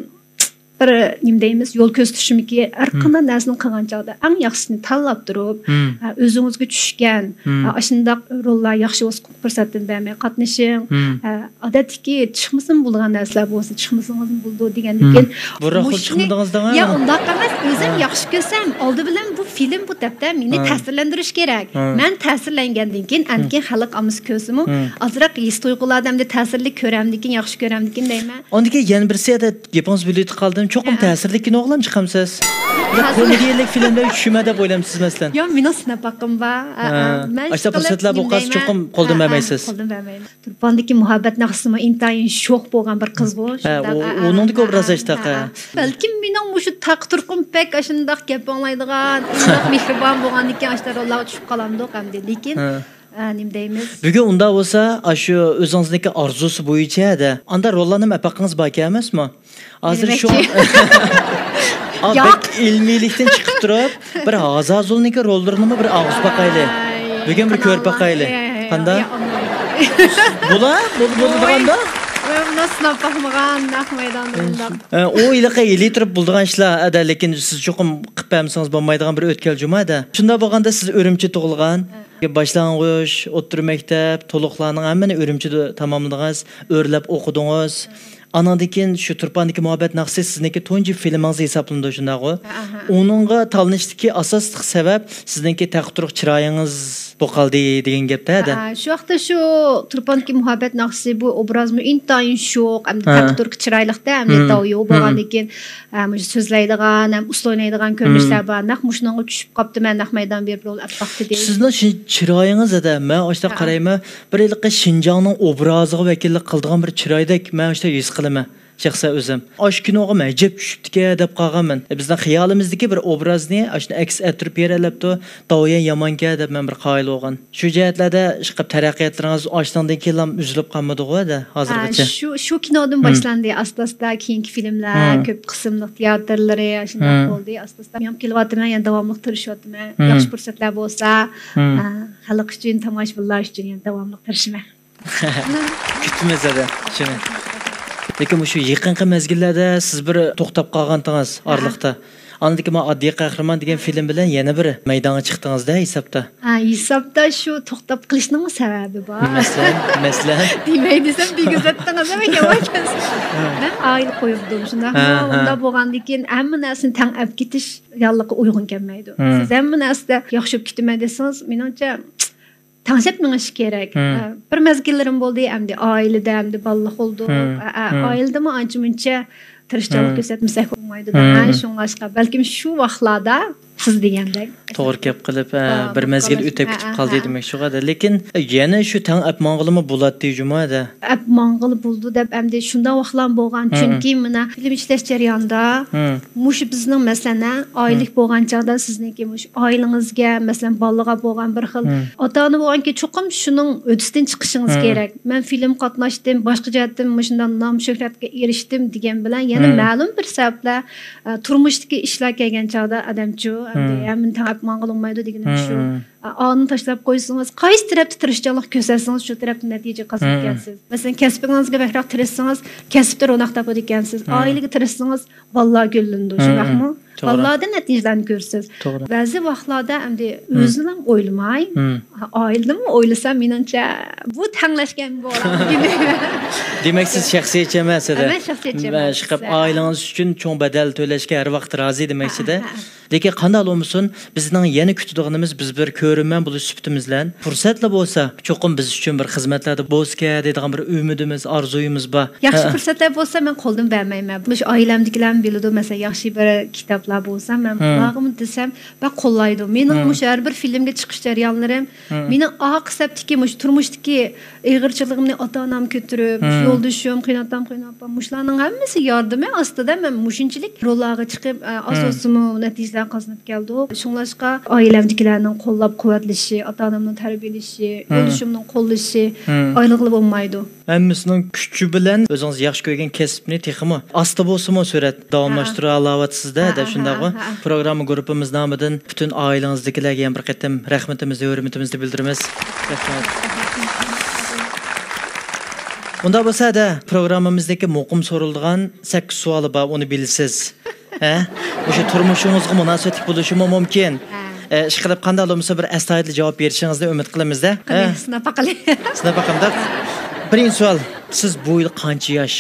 بىر نېمە دەيمىز، يول كۆرسىتىشىمكى، ھەر قانداق نەرسىنى قىلغان چاغدا ئەڭ ياخشىسىنى تاللاپ تۇرۇپ، ئە، ئۆزىڭىزگە چۈشكەن، ئە، ئاشۇنداق روللار ياخشى بولسا، پۇرسەتتىن بەرمەي قاتنىشىڭ. ئە، ئادەتتىكى چىقمىسىمۇ بولىدىغان نەرسىلەر بولسا، چىقمىسىڭىزمۇ بولىدۇ دېگەندىكىن. بۇرۇنراق خۇددى چىقمىدىڭىز دەڭە. يا، ئۇنداق ئەمەس، ئۆزۈم ياخشى كۆرسەم، ئالدى بىلەن بۇ فىلىم، بۇ دەپتەر مېنى تەسىرلەندۈرۈشى كېرەك. مەن تەسىرلەنگەندىن كېيىن، ئەنكىن خەلق ئاممىسى كۆرسىمۇ، ئازراق ھېس تۇيغۇلار ئەمدى تەسىرلىك كۆرەمدىكىن، ياخشى كۆرەمدىكىن دەيمەن. ئاندىن كېيىن يەنە بىرسى، دە، گېپىڭىزنى بۆلۈۋېتىپ قالدىم. چوقۇم تەسىرلىك كىنوغىلا چىقامسىز؟ يا كومېدىيەلىك فىلىملەرگە چۈشىمەن دەپ ئويلايمىسىز، مەسىلەن؟ يا، مېنىڭ سىناپ ھەققىم بار. مەن ئاشۇنداق پۇرسەتلەر بولغاچ، چوقۇم قولدىن بەرمەيسىز. قولدىن بەرمەيمەن. تۇرپاندىكى مۇھەببەت ناخشىسىمۇ ئىنتايىن شوخ بولغان بىر قىز بۇ. ئۇنىڭدىكى ئوبراز ئاشتاق. بەلكىم مېنىڭ مۇشۇ تاقا تۇرقۇم بەك ئاشۇنداق گەپ ئاڭلايدىغان، شۇنداق مېھرىبان بولغاندىكىن ئاشۇنداق روللارغا چۈشۈپ قالامدۇق ئەمدى. لېكىن ئە، نېمە دەيمىز؟ بۈگۈن ئۇنداق بولسا، ئاشۇ ئۆزىڭىزنىڭكى ئارزۇسى بويىچە-دە، ئاندا روللارنىمۇ ئەپەقىڭىز باركەن ئەمەسمۇ؟ ھازىر شۇ، ئا، بەك ئىلمىيلىكتىن چىقىپ تۇرۇپ، بىر ھازازۇلنىڭكى روللىرىنىمۇ بىر ئاغزى باقايلى. بۈگۈن بىر كۆرۈپ باقايلى. قانداق؟ بولا؟ بولىدىغاندا؟ مەن بۇنداق سىناپ باقمىغان، نەق مەيداندا بۇنداق. ئە، ئۇ ھېلىقى ھېلى تۇرۇپ بولىدىغان ئىشلار، ئەدە، لېكىن سىز چوقۇم قىلىپ بەرمىسىڭىز بولمايدىغان بىر ئۆتكەل جۇمۇ، ئەدە. شۇنداق بولغاندا سىز ئۈرۈمچىدە تۇغۇلغان. باشلانغۇچ، ئوتتۇرا مەكتەپ، تولۇقلارنىڭ ھەممىنى ئۈرۈمچىدە تاماملىدىڭىز، ئۆرلەپ ئوقۇدىڭىز. ئانىڭدىن كېيىن شۇ تۇرپاندىكى مۇھەببەت ناخشىسى سىزنىڭكى تۇنجى فىلىمىڭىز ھېسابلىنىدۇ، شۇنداقغۇ؟ ئاھا. ئۇنىڭغا تاللىنىشتىكى ئاساسلىق سەۋەب سىزنىڭكى تەقى تۇرۇق چىرايىڭىز بولۇپ قالدى دېگەن گەپتە، ھەدە. ھە، شۇ ۋاقىتتا شۇ تۇرپاندىكى مۇھەببەت ناخشىسى بۇ ئوبرازمۇ ئىنتايىن شوخ، ئەمدى ھە. تەقى تۇرقى چىرايلىقتا، ئەمدى ھىم. داۋيو ھىم. بولغاندىن كېيىن، ھە، مۇشۇ سۆزلەيدىغان، ھەم ئۇسسۇل ئوينايدىغان كۆرۈنۈشلەر ھىم. بار. نەق مۇشۇنىڭغا چۈشۈپ قاپتىمەن، نەق مەيدان بېرىپ رول ئەپ باقتى دېدى. سىزنىڭ شۇ چىرايىڭىز ھەدە، مەن ئاشۇنداق ھە. قارايمەن، بىر ھېلىقى شىنجاڭنىڭ ئوبرازىغا ۋەكىللىك قىلىدىغان بىر چىرايدەك مەن ئاشۇنداق ھېس قىلىمەن. شەخسەن ئۆزۈم. ئاشۇ كىنوغا مەن ئەجەب چۈشۈپتىكەن دەپ قالغانمەن. بىزنىڭ خىيالىمىزدىكى بىر ئوبرازنى ئاشۇنى ئەكس ئەتتۈرۈپ بېرەلەپتۇ، داۋيەن يامانكەن دەپ مەن بىر قايىل بولغان. شۇ جەھەتلەردە ئىشقىلىپ تەرەققىياتلىرىڭىز ئاشۇنىڭدىن كېيىنلا ئۈزۈلۈپ قالمىدىغۇ ھەدە ھازىرغىچە. ھە، شۇ، شۇ كىنودىن ھىم. باشلاندى. ئاستا-ئاستا كېيىنكى فىلىملەر، ھىم. كۆپ قىسىملىق تىياتىرلىرى ئاشۇنداق ھىم. بولدى. ئاستا-ئاستا مېڭىپ كېلىۋاتىمەن، يەنە داۋاملىق تىرىشىۋاتىمەن. ھىم. ياخشى پۇرسەتلەر بولسا، ھىم. ئە، خەلق ئۈچۈن، تاماشىبىنلار ئۈچۈن يەنە داۋاملىق تىرىشىمەن. كۈتىمىز ھەدە شۇنى. لېكىن مۇشۇ يېقىنقى مەزگىللەردە سىز بىر توختاپ قالغانتىڭىز ھە. ئارىلىقتا. ئاندىن كېيىن مانا ئاددىي قەھرىمان دېگەن فىلىم بىلەن يەنە بىر مەيدانغا چىقتىڭىز-دە ھېسابتا. ھە، ھېسابتا شۇ توختاپ قېلىشنىڭمۇ سەۋەبى بار. مەسىلەن، مەسىلەن. دېمەي دېسەم دېگۈزەتتىڭىز دېمەك يامان كەلسۇن. مەن ئائىلە قۇردۇم، شۇنداقمۇ؟ ھە، ھە. ئۇنداق بولغاندىن كېيىن ھەممە نەرسىنى تەڭ ئەپ كېتىش رېئاللىققا ئۇيغۇن كەلمەيدۇ. سىز ھەممە نەرسىدە ياخشى بولۇپ كېتىمەن دېسىڭىز، مېنىڭچە تەڭشەپ مېڭىش كېرەك. ئە، بىر مەزگىللىرىم بولدى، ئەمدى ئائىلىدە، ئەمدى بالىلىق بولدۇق. ئە، ئە، ئائىلىدىمۇ ئانچە-مۇنچە تىرىشچانلىق كۆرسەتمىسەك بولمايدۇ-دە. ھە، شۇڭلاشقا، بەلكىم شۇ ۋاقىتلاردا سىز دېگەندەك. توغرا گەپ قىلىپ، ئە، بىر مەزگىل ئۆتۈپ كېتىپ قالدى دېمەكچى شۇغا-دە. لېكىن يەنە شۇ تەڭ ئەپ ماڭغىلىمۇ بولاتتى جۇمۇ-دە. ئەپ ماڭغىلى بولىدۇ دەپ ئەمدى شۇنداق ۋاقىتلارمۇ بولغان. چۈنكى مانا فىلىم ئىشلەش جەريانىدا مۇشۇ بىزنىڭ مەسىلەن، ھە، ئائىلىلىك بولغان چاغدا سىزنىڭكى مۇشۇ ئائىلىڭىزگە، مەسىلەن، بالىغا بولغان بىر خىل ئاتا-ئانا بولغانكى چوقۇم شۇنىڭ ھۆددىسىدىن چىقىشىڭىز كېرەك. مەن فىلىمغا قاتناشتىم، باشقا جەھەتتىن مۇشۇنداق نام-شۆھرەتكە ئېرىشتىم دېگەن بىلەن يەنە مەلۇم بىر سەۋەبلەر، ئە، تۇرمۇشتىكى ئىشلار كەلگەن چاغدا ئادەمچۇ، ئەمدى ھەممىنى تەڭ ئەپ ماڭغىلى بولمايدۇ دېگىنىم شۇ. ئە، ئانىنى تاشلاپ قويسىڭىز، قايسى تەرەپتە تىرىشچانلىق كۆرسەتسىڭىز، شۇ تەرەپتە نەتىجە قازىنىدىكەنسىز. مەسىلەن، كەسپىڭىزگە بەكرەك تىرىشسىڭىز، كەسىپتە روناق تاپىدىكەنسىز. ئائىلىگە تىرىشسىڭىز، بالىلار گۈللىنىدۇ، شۇنداقمۇ؟ توغرا. بالىلاردىن نەتىجىلەرنى كۆرىسىز. توغرا. بەزى ۋاقىتلاردا ئەمدى ئۆزىنىلا ئويلىماي، ئائىلىدىنمۇ ئويلىسا، مېنىڭچە بۇ تەڭلەشكەن بولامدىكىن. دېمەك، سىز شەخسىيەتچى ئەمەس، ھەدە. مەن شەخسىيەتچى ئەمەس. ئائىلىڭىز ئۈچۈن چوڭ بەدەل تۆلەشكە ھەر ۋاقىت رازى دېمەكچىدە. ھە، ھە. لېكىن قانداق بولمىسۇن، بىزنىڭ يەنە كۈتىدىغىنىمىز، بىز بىر كۆرۈرمەن بولۇش سۈپىتىمىز بىلەن پۇرسەتلا بولسا، چوقۇم بىز ئۈچۈن بىر خىزمەتلەردە بولسىكەن دەيدىغان بىر ئۈمىدىمىز، ئارزۇيىمىز بار. ياخشى پۇرسەتلەر بولسا، مەن قولدىن بەرمەيمەن. مۇشۇ ئائىلەمدىكىلەرمۇ بىلىدۇ، مەسىلەن، ياخشى بىر كىتابلار بولسا، مەن بۇلارغىمۇ دېسەم، بەك قوللايدۇ. مېنىڭ مۇشۇ ھەر بىر فىلىمگە چىقىش جەريانلىرىم، مېنىڭ ئارقا سەپتىكى مۇشۇ تۇرمۇشتىكى ئېغىرچىلىقىمنى ئاتا-ئانام كۆتۈرۈپ، مۇشۇ يولدىشىم، قېيىنئاتام، قېيىنئاپام، مۇشۇلارنىڭ ھەممىسى ياردىمى ئاستىدا مەن مۇشۇنچىلىك روللارغا چىقىپ، ئە، ئاز بولسىمۇ نەتىجىلەر قازىنىپ كەلدۇق. شۇڭلاشقا ئائىلەمدىكىلەرنىڭ قوللاپ-قۇۋۋەتلىشى، ئاتا-ئانامنىڭ تەربىيەلىشى، يولدىشىمنىڭ قوللىشى ئايرىغىلى بولمايدۇ. ھەممىسىنىڭ كۈچى بىلەن ئۆزىڭىز ياخشى كۆرگەن كەسىپنى تېخىمۇ ئاستا بولسىمۇ سۈرئەت داۋاملاشتۇرالاۋاتىسىز-دە، ھە، شۇنداقمۇ؟ ھە، ھە. پروگرامما گۇرۇپپىمىز نامىدىن پۈتۈن ئائىلىڭىزدىكىلەرگە يەنە بىر قېتىم رەھمىتىمىزنى، ھۆرمىتىمىزنى بىلدۈرىمىز. رەھمەت. ئۇنداق بولسا، ھەدە، پروگراممىمىزدىكى مۇقىم سورىلىدىغان سەككىز سوئالى بار، ئۇنى بىلىسىز. ھە؟ مۇشۇ تۇرمۇشىڭىزغا مۇناسىۋەتلىك بولۇشىمۇ مۇمكىن. ھە. ئە، ئىشقىلىپ قانداق بولمىسا بىر ئەستايىدىل جاۋاب بېرىشىڭىزنى ئۈمىد قىلىمىز-دە. قېنى، ھە؟ سىناپ باقايلى. سىناپ باقامدۇق. بىرىنچى سوئال. سىز بۇ يىل قانچە ياش؟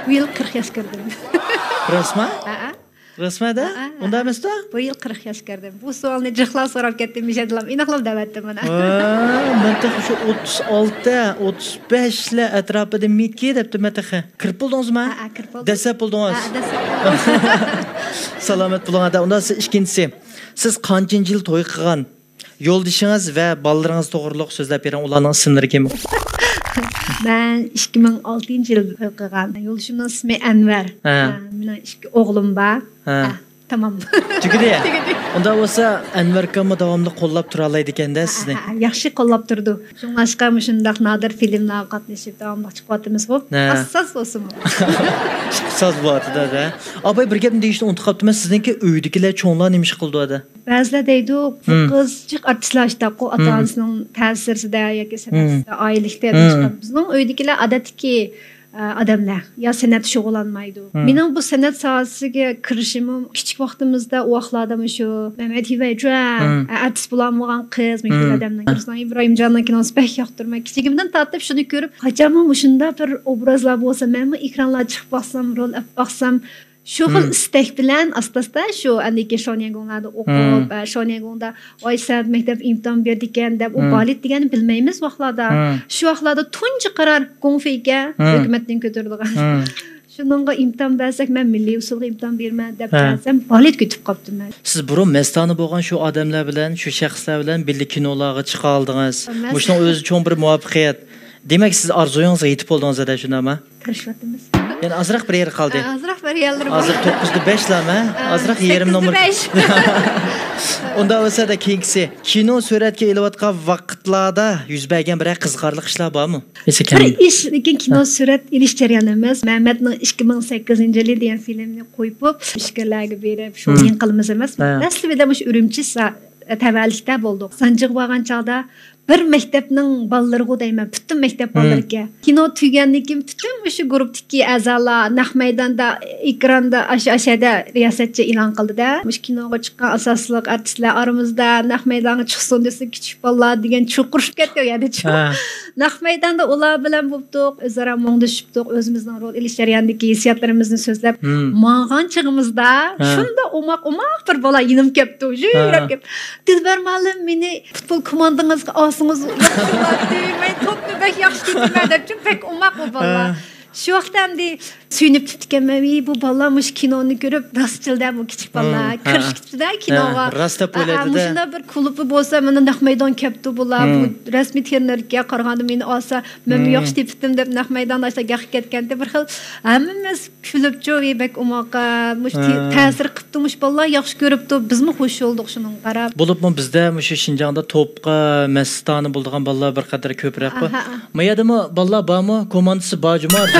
بۇ يىل قىرىق ياش كىردىم. راستما؟ ھەئە. راستما-دە؟ ھەئە، ھەئە. ئۇنداق ئەمەس-دە؟ بۇ يىل قىرىق ياش كىردىم. بۇ سوئالنى جىقلا سوراپ كەتتىم، مىشەدىلام. ئېنىقلاپ دەۋەتتىم مانا. ھە، مەن تېخى شۇ ئوتتۇز ئالتە، ئوتتۇز بەشلەر ئەتراپىدىمىكى دەپتىمەن تېخى. كىرىپ بولدىڭىزمۇ؟ ھەئە، كىرىپ بولدۇم. دەسسەپ بولدىڭىز؟ ھەئە، دەسسەپ بولدۇم. سالامەت بولۇڭ، ھەدە. ئۇنداق سىز ئىككىنچىسى. سىز قانچىنچى يىل توي قىلغان؟ يولدىشىڭىز ۋە بالىلىرىڭىز توغرۇلۇق سۆزلەپ بېرىڭ، ئۇلارنىڭ ئىسىملىرى كىم؟ مەن ئىككى مىڭ ئالتىنچى يىل توي قىلغان. يولدىشىمنىڭ ئىسمى ئەنۋەر. ھە. ھە، مېنىڭ ئىككى ئوغلۇم بار. ھە. ھە، تامام. تۈگىدى. تۈگىدى. ئۇنداق بولسا، ئەنۋەر ئاكاممۇ داۋاملىق قوللاپ تۇرالايدىكەن-دە سىزنى. ھە، ھە، ياخشى قوللاپ تۇرىدۇ. شۇڭلاشقا مۇشۇنداق نادىر فىلىملارغا قاتنىشىپ، داۋاملىق چىقىۋاتىمىزغۇ. ھە. ئاز-ساز بولسىمۇ. ساز بولۇۋاتىدۇ-دە. ئاپاي، بىر گەپنى دېيىشنى ئۇنتۇپ قاپتىمەن. سىزنىڭكى ئۆيدىكىلەر، چوڭلار نېمە ئىش قىلىدۇ-دە؟ بەزىلەر دەيدۇ، بۇ قىز جىق ئارتىسلار ئىشتاققۇ، ئاتا-ئانىسىنىڭ تەسىرىدە ياكى سەنئەتسىدە، ئائىلىلىكتە ئادەم چىققان. بىزنىڭ ئۆيدىكىلەر ئادەتتىكى، ئە، ئادەملەر، يا سەنئەتتە شۇغۇللانمايدۇ. مېنىڭ بۇ سەنئەت ساھەسىگە كىرىشىمۇ كىچىك ۋاقتىمىزدا، ئۇ ۋاقىتلاردا مۇشۇ مەمەت ھىۋەيجۇە، ئە، ئارتىس بولالمىغان قىز، مېھرىبان ئادەمنىڭ، رۇسلان ئىبراھىمجاننىڭ كىنوسىنى بەك ياقتۇرىمەن. كىچىكىمدىن تارتىپ شۇنى كۆرۈپ، قاچانمۇ مۇشۇنداق بىر ئوبرازلار بولسا، مەنمۇ ئېكرانلارغا چىقىپ باقسام، رول ئېلىپ باقسام، شۇ خىل ئىستەك بىلەن ئاستا-ئاستا شۇ ئەندىكى شياۋنيەنگوڭلاردا ئوقۇپ، ئە، شياۋنيەنگوڭدا ۋاي سەنئەت مەكتەپ ئىمتىھان بېرىدىكەن دەپ، ئۇ بالېت دېگەننى بىلمەيمىز ۋاقلاردا. شۇ ۋاقلاردا تۇنجى قارار گوڭفېيكە ھۆكۈمەتتىن كۆتۈرۈلگەن. شۇنىڭغا ئىمتىھان بەرسەك، مەن مىللىي ئۇسسۇلغا ئىمتىھان بېرىمەن دەپ كەلسەم، بالېت كۈتۈپ قاپتىمەن. سىز بۇرۇن مەستانە بولغان شۇ ئادەملەر بىلەن، شۇ شەخسلەر بىلەن بىللە كىنولارغا چىقالدىڭىز. مۇشۇنىڭ ئۆزى چوڭ بىر مۇۋەپپەقىيەت. دېمەك، سىز ئارزۇيىڭىزغا يېتىپ بولدىڭىز-دە، شۇنداقمۇ؟ تىرىشىۋاتىمىز. يەنە ئازراق بىر يېرى قالدى. ئازراق بىر يەرلىرى بار. ھازىر توققۇزدا بەشلەرمۇ؟ ئازراق يېرىم نومۇر. ئۇنداق بولسا-دە، كېيىنكىسى. كىنو سۈرەتكە ئېلىۋاتقان ۋاقىتلاردا يۈز بەرگەن بىرەر قىزىقارلىق ئىشلار بارمۇ؟ بىر ئىش، لېكىن كىنو سۈرەت ئېلىش جەريانى ئەمەس. مەمەتنىڭ ئىككى مىڭ سەككىزىنچى يىلى دېگەن فىلىمنى قويۇپ، ئىشكەرلەرگە بېرىپ، شۇنى قىلىمىز ئەمەسمۇ؟ دەسلىپىدە مۇشۇ ئۈرۈمچى سا-، تەۋەلىكتە بولدۇق. سانجىغا بارغان چاغدا بىر مەكتەپنىڭ بالىلىرىغۇ دەيمەن، پۈتۈن مەكتەپ بالىلىرىكەن. كىنو تۈگىگەندىن كېيىن پۈتۈن مۇشۇ گۇرۇپتىكى ئەزالار نەق مەيداندا، ئېكراندا، ئاشۇ، ئاشۇ يەردە رىياسەتچى ئېلان قىلدى-دە، مۇشۇ كىنوغا چىققان ئاساسلىق ئارتىسلار ئارىمىزدا نەق مەيدانغا چىقسۇن دېسە، كىچىك بالىلار دېگەن چۇقۇرۇشۇپ كەتتى ئۇ يەردە. ھە. نەق مەيداندا ئۇلار بىلەن بوپتۇق، ئۆزئارا مۇڭدىشىپتۇق، ئۆزىمىزنىڭ رول ئېلىش جەريانىدىكى ھېسسىياتلىرىمىزنى سۆزلەپ ماڭغان چېغىمىزدا، ھە، شۇنداق ئوماق-ئوماق بىر بالا يېنىپ كەپتۇ، ژۈرەپ كەپ. دىلبەر مۇئەللىم، مېنى پۇتبول كوماندىڭىزغا ئالسىڭىز ياخشى بولاتتى، مەن توپنى بەك ياخشى تېپىمەن دەپ، چۈنكى بەك ئوماق ئۇ بالا. ھە. شۇ ۋاقىتتا ئەمدى سۆيۈنۈپ كېتىپتىكەنمەن، ۋىي، بۇ بالىلار مۇشۇ كىنونى كۆرۈپ راستچىل-دە، بۇ كىچىك بالىلار كىرىشىپ كېتىپتۇ-دە كىنوغا. ھە، راست دەپ ئويلايدۇ-دە. مۇشۇنداق بىر كۇلۇبى بولسا، مانا نەق مەيدان كەپتۇ بۇلار، بۇ رەسمىي تېرنېرگە قارىغاندا مېنى ئالسا، مەنمۇ ياخشى تېپىپتىم دەپ نەق مەيداندا ئاشۇنداق گەققە كەتكەنتى. بىر خىل ھەممىمىز كۈلۈپچۇ، ۋىي، بەك ئوماق، مۇشۇ تەسىر قىپتۇ، مۇشۇ بالىلار ياخشى كۆرۈپتۇ، بىزمۇ خۇش بولدۇق شۇنىڭغا قاراپ. بولۇپمۇ بىزدە مۇشۇ شىنجاڭدا توپقا مەستانە بولىدىغان بالىلار بىر قەدەر كۆپرەكقۇ. ئاھا، ئاھا. ما يەردىمۇ بالىلار بارمۇ؟ كوماندىسى بار جۇما، بىر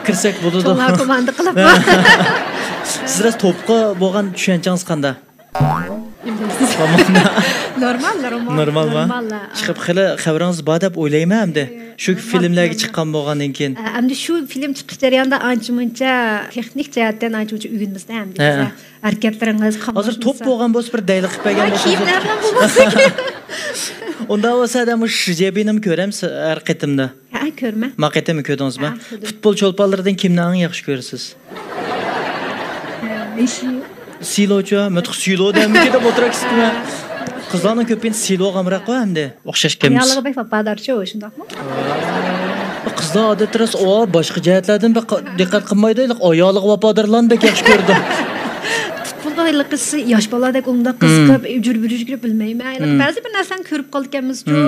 كىرسەك بولىدۇ. چوڭلار كوماندا قىلىپ. سىز راست توپقا بولغان چۈشەنچىڭىز قانداق؟ كوماندا. نورمال، نورمال. نورمالما؟ نورمال. ئىشقىلىپ خېلى خەۋىرىڭىز بار دەپ ئويلايمەن ئەمدى. شۇ فىلىملەرگە چىققان بولغاندىن كېيىن. ئە، ئەمدى شۇ فىلىم چىقىش جەريانىدا ئانچە-مۇنچە تېخنىك جەھەتتىن ئانچە-مۇنچە ئۆگىنىمىز-دە ئەمدى بىز. ھەرىكەتلىرىڭىز، ھازىر توپ بولغان بولسا بىر دەيلى قىلىپ بەرگەن بولسىڭىز. كىيىملەر بىلەن بولماسلىكى. ئۇنداق بولسا، ئادەم مۇشۇ شىجەبىنىمۇ كۆرەمسىز ھەر قېتىمدا؟ ھە، كۆرىمەن. ما قېتىممۇ كۆردىڭىزمۇ؟ ھە، كۆردۈم. پۇتبول چولپانلىرىدىن كىمنى ئەڭ ياخشى كۆرىسىز؟ ھە، مېسسى. سىلوچۇ، مەن تېخى سىلو دەمدىكىن دەپ ئولتۇراكىسىزمۇ؟ قىزلارنىڭ كۆپىنچىسى سىلوغا ئامراققۇ ئەمدى. ئوخشاش ئىكەنمىز. ئايالىغا بەك ۋاپادارچۇ، شۇنداقمۇ؟ قىزلار ئادەتتە راست، ئۇ باشقا جەھەتلەردىن بەك دىققەت قىلمايدۇ، ھېلىقى ئايالىغا ۋاپادارلارنى بەك ياخشى كۆرىدۇ. پۇتبولغا ھېلىقى ياش بالىدەك ئۇنداق قىزىقىپ، ئۈجۈر-بۈجۈر كىرىپ بىلمەيمەن. ھېلىقى بەزى بىر نەرسىلەرنى كۆرۈپ قالىدىكەنمىزچۇ.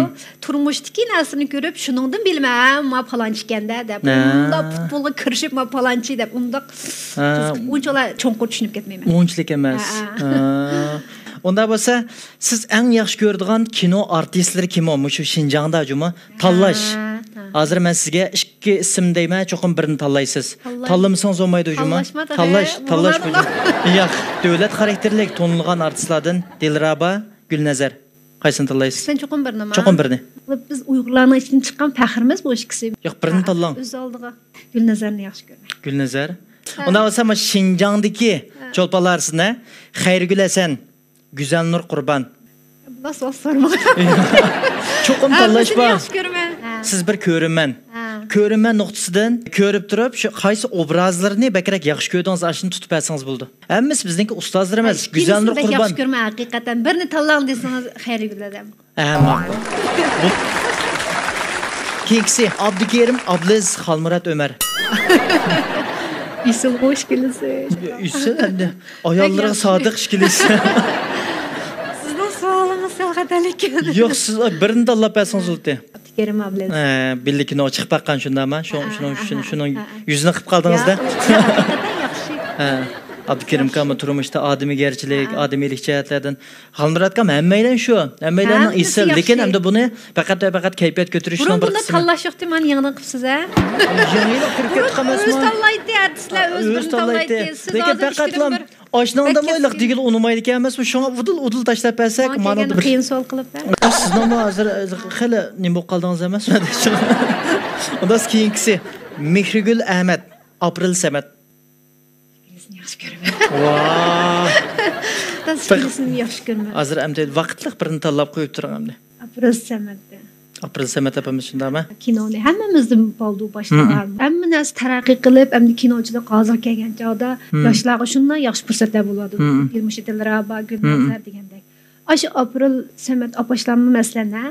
تۇرمۇشتىكى نەرسىنى كۆرۈپ، شۇنىڭدىن بىلىمەن، ھە، ما پالانچى ئىكەن-دە، دەپ. ھە. ئۇنداق پۇتبولغا كىرىشىپ، ما پالانچى دەپ، ئۇنداق قىزىقىپ، ئۇنچىۋالا چوڭقۇر چۈشىنىپ كەتمەيمەن. ئۇنچىلىك ئەمەس. ھە، ھە. ھە. ئۇنداق بولسا، سىز ئەڭ ياخشى كۆرىدىغان كىنو ئارتىسلىرى كىم ئۇ؟ مۇشۇ شىنجاڭدا جۇمۇ. تاللاش. ھە، ھە. ھازىر مەن سىزگە ئىككى ئىسىم دەيمەن، چوقۇم بىرىنى تاللايسىز. تاللاش. تاللىمىسىڭىز بولمايدۇ جۇمۇ. تاللاشما تېخى. تاللاش، تاللاش بۇ جۇمۇ. ياق، دۆلەت خاراكتېرلىك تونۇلغان ئارتىسلاردىن دىلرابا، گۈلنەزەر. قايسىنى تاللايسىز؟ سەن چوقۇم بىرنىما؟ چوقۇم بىرنى. بىز ئۇيغۇرلارنىڭ ئىچىدىن چىققان پەخرىمىز بۇ ئىككىسى. ياق، بىرنى تاللاڭ. ئۆز ئالدىغا. گۈلنەزەرنى ياخشى كۆرىمەن. گۈلنەزەر. ھە. ئۇنداق بولسا، مانا شىنجاڭدىكى، ھە، چولپانلار ئارىسىدا خەيرىگۈل ھەسەن، گۈزەلنۇر قۇربان. بۇلار سوئال سورىماڭ. چوقۇم تاللاش بار. ھەممىسىنى ياخشى كۆرىمەن. ھە. سىز بىر كۆرۈرمەن. ھە. كۆرۈرمەن نۇقتىسىدىن كۆرۈپ تۇرۇپ، شۇ قايسى ئوبرازلىرىنى بەكرەك ياخشى كۆردىڭىز، ئاشۇنى تۇتۇپ بەرسىڭىز بولىدۇ. ھەممىسى بىزنىڭكى ئۇستازلىرىمىز. گۈزەلنۇر قۇربان. ياخشى كۆرىمەن ھەقىقەتەن. بىرنى تاللاڭ دېسىڭىز، خەيرىگۈل ئادەم. ھە، ماقۇل. بۇ، كېيىنكىسى ئابدۇكېرىم، ئابلىز، خالمۇرات ئۆمەر. ئېسىلغۇ ئىككىلىسى. ئېسىل ئەمدى. ئاياللىرىغا سادىق ئىككىلىسى. سىزنىڭ سوئالىڭىز سەل خەتەرلىك. ياق، سىز بىرنى تاللاپ بەرسىڭىز بولاتتى. ئابدۇكېرىم ئابلىز. ھە، بىللە كىنو چىقىپ باققان شۇنداقما؟ شۇ، ھە، شۇنىڭ، ھە، شۇنىڭ، ھە، شۇنىڭ ھە، ھە. يۈزىنى قىلىپ قالدىڭىز-دە. ياق، ھەقىقەتەن ياخشى. ھە. ئابدۇكېرىم ئاكامۇ تۇرمۇشتا ئادىمىيگەرچىلىك، ھە، ئادىمىيلىك جەھەتلەردىن. خالمۇرات ئاكام ھەممەيلەن شۇ. ھەممەيلەننىڭ ھەممىسى ئېسىل. ياخشى. لېكىن ئەمدى بۇنى پەقەت ۋە پەقەت كەيپىيات كۆتۈرۈشنىڭ بىر قىسمى. بۇنداق تاللاش يوقتى، مانا يېڭىدىن قىپسىز، ھە؟ يېڭىلىق كىرىپ كەتتى قالماسمۇ؟ ئۆزى تاللايتتى، ئارتىسلار ئۆزى بىرنى تاللايتتى. لېكىن پەقەتلا ئاشۇنىڭدىمۇ ئويلاق دېگىلى ئۇنىمايدىكەن ئەمەسمۇ؟ شۇڭا ئۇدۇل، ئۇدۇل تاشلاپ بەرسەك، مانا بىر قىيىن سوئال قىلىپ بەر. سىزنىڭمۇ ھازىر خېلى نېمە بولۇپ قالدىڭىز ئەمەسمۇ؟ ئۇنداق كېيىنكىسى مېھرىگۈل ئەمەت، ئاپرېل سەمەت. ئىككىلىسىنى ياخشى كۆرىمەن. ۋاھ. بىر ئىككىلىسىنى ياخشى كۆرىمەن. ھازىر ئەمدى ۋاقىتلىق بىرنى تاللاپ قويۇپ تۇرۇڭ ئەمدى. ئاپرېل سەمەت. ئاپرېل سەمەت ئاپىمىز شۇنداقمۇ؟ كىنونى ھەممىمىزدىن بالدۇر باشلىغان. ھەممە نەرسە تەرەققىي قىلىپ، ئەمدى كىنوچىلىق ھازىرغا كەلگەن چاغدا ياشلارغا شۇنداق ياخشى پۇرسەتلەر بولىدۇ. مۇشۇ دىلرابا، گۈلنەزەر دېگەندەك. ئاشۇ ئاپرېل سەمەت ئاپاشلارمۇ مەسىلەن، ھە؟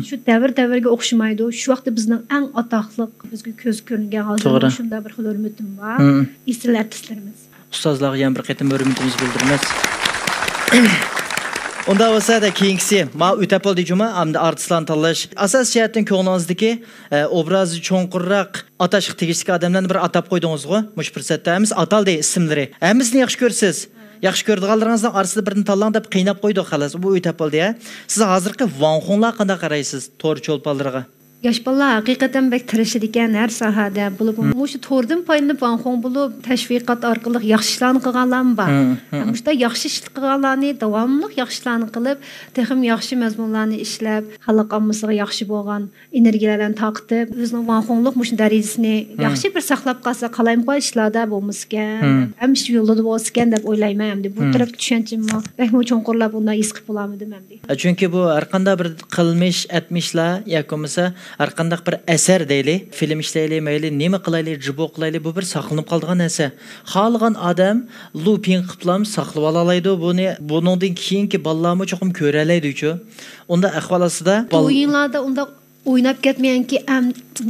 شۇ دەۋر دەۋرگە ئوخشىمايدۇ. شۇ ۋاقىتتا بىزنىڭ ئەڭ ئاتاقلىق، بىزگە كۆز كۆرۈنگەن، ھازىرمۇ شۇنداق بىر خىل ھۆرمىتىم بار. ئېسىل ئارتىسلىرىمىز. ئۇستازلارغا يەنە بىر قېتىم ھۆرمىتىمىزنى بىلدۈرىمىز. ئۇنداق بولسا، دە، كېيىنكىسى، ما ئۆتەپ بولدى جۇما، ئەمدى ئارتىسلارنى تاللاش. ئاساسىي جەھەتتىن كۆڭلىڭىزدىكى، ئە، ئوبرازى چوڭقۇرراق، ئاتاشقا تېگىشلىك ئادەملەرنى بىر ئاتاپ قويدىڭىزغۇ، مۇشۇ پۇرسەتتە. ھەممىسى ئاتالدى ئىسىملىرى. ھەممىسىنى ياخشى كۆرىسىز. ياخشى كۆرىدىغانلىرىڭىزنىڭ ئارىسىدا بىرنى تاللاڭ دەپ قىيناپ قويدۇق، خالاس. بۇ ئۆتەپ بولدى، ھە. سىز ھازىرقى ۋاڭخۇڭلارغا قانداق قارايسىز؟ تور چولپانلىرىغا. ياش بالىلار ھەقىقەتەن بەك تىرىشىدىكەن ھەر ساھەدە. بولۇپ مۇشۇ توردىن پايدىلىنىپ ۋاڭخۇڭ بولۇپ تەشۋىقات ئارقىلىق ياخشى ئىشلارنى قىلغانلارمۇ بار. ھە، ھە. مۇشۇنداق ياخشى ئىش قىلغانلارنى داۋاملىق ياخشى ئىشلارنى قىلىپ، تېخىمۇ ياخشى مەزمۇنلارنى ئىشلەپ، خەلق ئاممىسىغا ياخشى بولغان ئېنېرگىيەلەرنى تارقىتىپ، ئۆزىنىڭ ۋاڭخۇڭلۇق مۇشۇ دەرىجىسىنى ياخشى بىر ساقلاپ قالسا، قالايمىقان ئىشلاردا بولمىسىكەن، ھەممە ئىش يولىدا بولسىكەن دەپ ئويلايمەن ئەمدى. بۇ تەرەپتە چۈشەنچىممۇ بەكمۇ چوڭقۇرلاپ ئۇنداق ھېس قىلىپ بولالمىدىم ئەمدى. چۈنكى بۇ ھەرقانداق بىر قىلمىش، ئەتمىشلار ياكى بولمىسا ھەرقانداق بىر ئەسەر دەيلى، فىلىم ئىشلەيلى، مەيلى نېمە قىلايلى، جىبو قىلايلى، بۇ بىر ساقلىنىپ قالىدىغان نەرسە. خالىغان ئادەم لۇپىڭ قىلىپلام ساقلىۋالالايدۇ بۇنى. بۇنىڭدىن كېيىنكى بالىلارمۇ چوقۇم كۆرەلەيدۇچۇ. ئۇنداق ئەھۋال ئاستىدا بال- ئويۇنلاردا ئۇنداق ئويناپ كەتمەيەنكى، ئەم،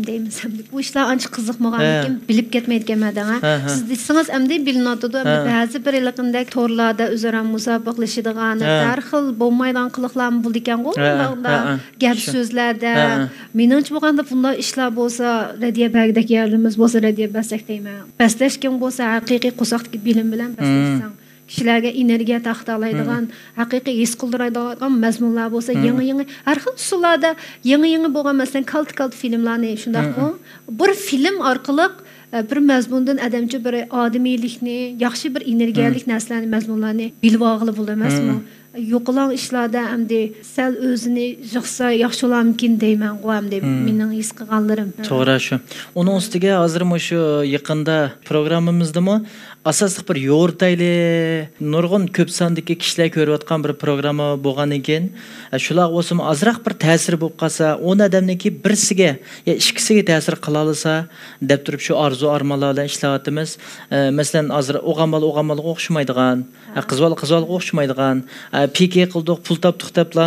دەيمىز، ئەمدى بۇ ئىشلار ئانچە قىزىقمىغاندىكىن، ھە، بىلىپ كەتمەيدىكەنمەن دەڭ، ھە. ھە، ھە. سىز دېسىڭىز ئەمدى بىلىنىۋاتىدۇ، ئەمدى ھە. بەزى بىر ھېلىقىندەك تورلاردا ئۆزئارا مۇسابىقىلىشىدىغان، ھە. ھەتتا ھەر خىل بولمايدىغان قىلىقلارمۇ بولىدىكەنغۇ، ھە، مۇنداق، ھە، مۇنداق ھە. گەپ شۇ. سۆزلەردە. ھە، ھە. مېنىڭچە بولغاندا بۇنداق ئىشلار بولسا، رەددىيە بەرگۈدەك يەرلىرىمىز بولسا، رەددىيە بەرسەك دەيمەن. بەسلەشكەن بولسا، ھەقىقىي قورساقتىكى بىلىم بىلەن بەسلەشسەڭ. كىشىلەرگە ئېنېرگىيە تارقىتالايدىغان، ھەقىقىي ھېس قىلدۇرايدىغان مەزمۇنلار بولسا، يېڭى-يېڭى، ھەر خىل ئۇسۇللاردا يېڭى-يېڭى بولغان، مەسىلەن، كالتە-كالتە فىلىملارنى، شۇنداقمۇ؟ بىر فىلىم ئارقىلىق، ئە، بىر مەزمۇندىن ئادەمچە بىر ئادىمىيلىكنى، ياخشى بىر ئېنېرگىيەلىك نەرسىلەرنى، مەزمۇنلارنى بىلىۋالغىلى بولىدۇ ئەمەسمۇ؟ يوقىلاڭ ئىشلاردا ئەمدى سەل ئۆزىنى يىغسا ياخشى بولارمىكىن دەيمەنغۇ ئەمدى، مېنىڭ ھېس قىلغانلىرىم. توغرا شۇ. ئۇنىڭ ئۈستىگە ھازىر مۇشۇ يېقىندا پروگراممىمىزدىمۇ ئاساسلىق بىر يورۇتايلى، نۇرغۇن كۆپ ساندىكى كىشىلەر كۆرۈۋاتقان بىر پروگرامما بولغاندىن كېيىن، ئە، شۇلارغا بولسىمۇ ئازراق بىر تەسىرى بولۇپ قالسا، ئون ئادەمنىڭكى بىرسىگە يا ئىككىسىگە تەسىر قىلالىسا دەپ تۇرۇپ شۇ ئارزۇ ئارمانلار بىلەن ئىشلەۋاتىمىز. ئە، مەسىلەن، ھازىر ئوغان بالا ئوغان بالىغا ئوخشىمايدىغان، ئە، قىز بالا قىز بالىغا ئوخشىمايدىغان، ئە، پىكى قىلدۇق، پۇل تاپتۇق دەپلا،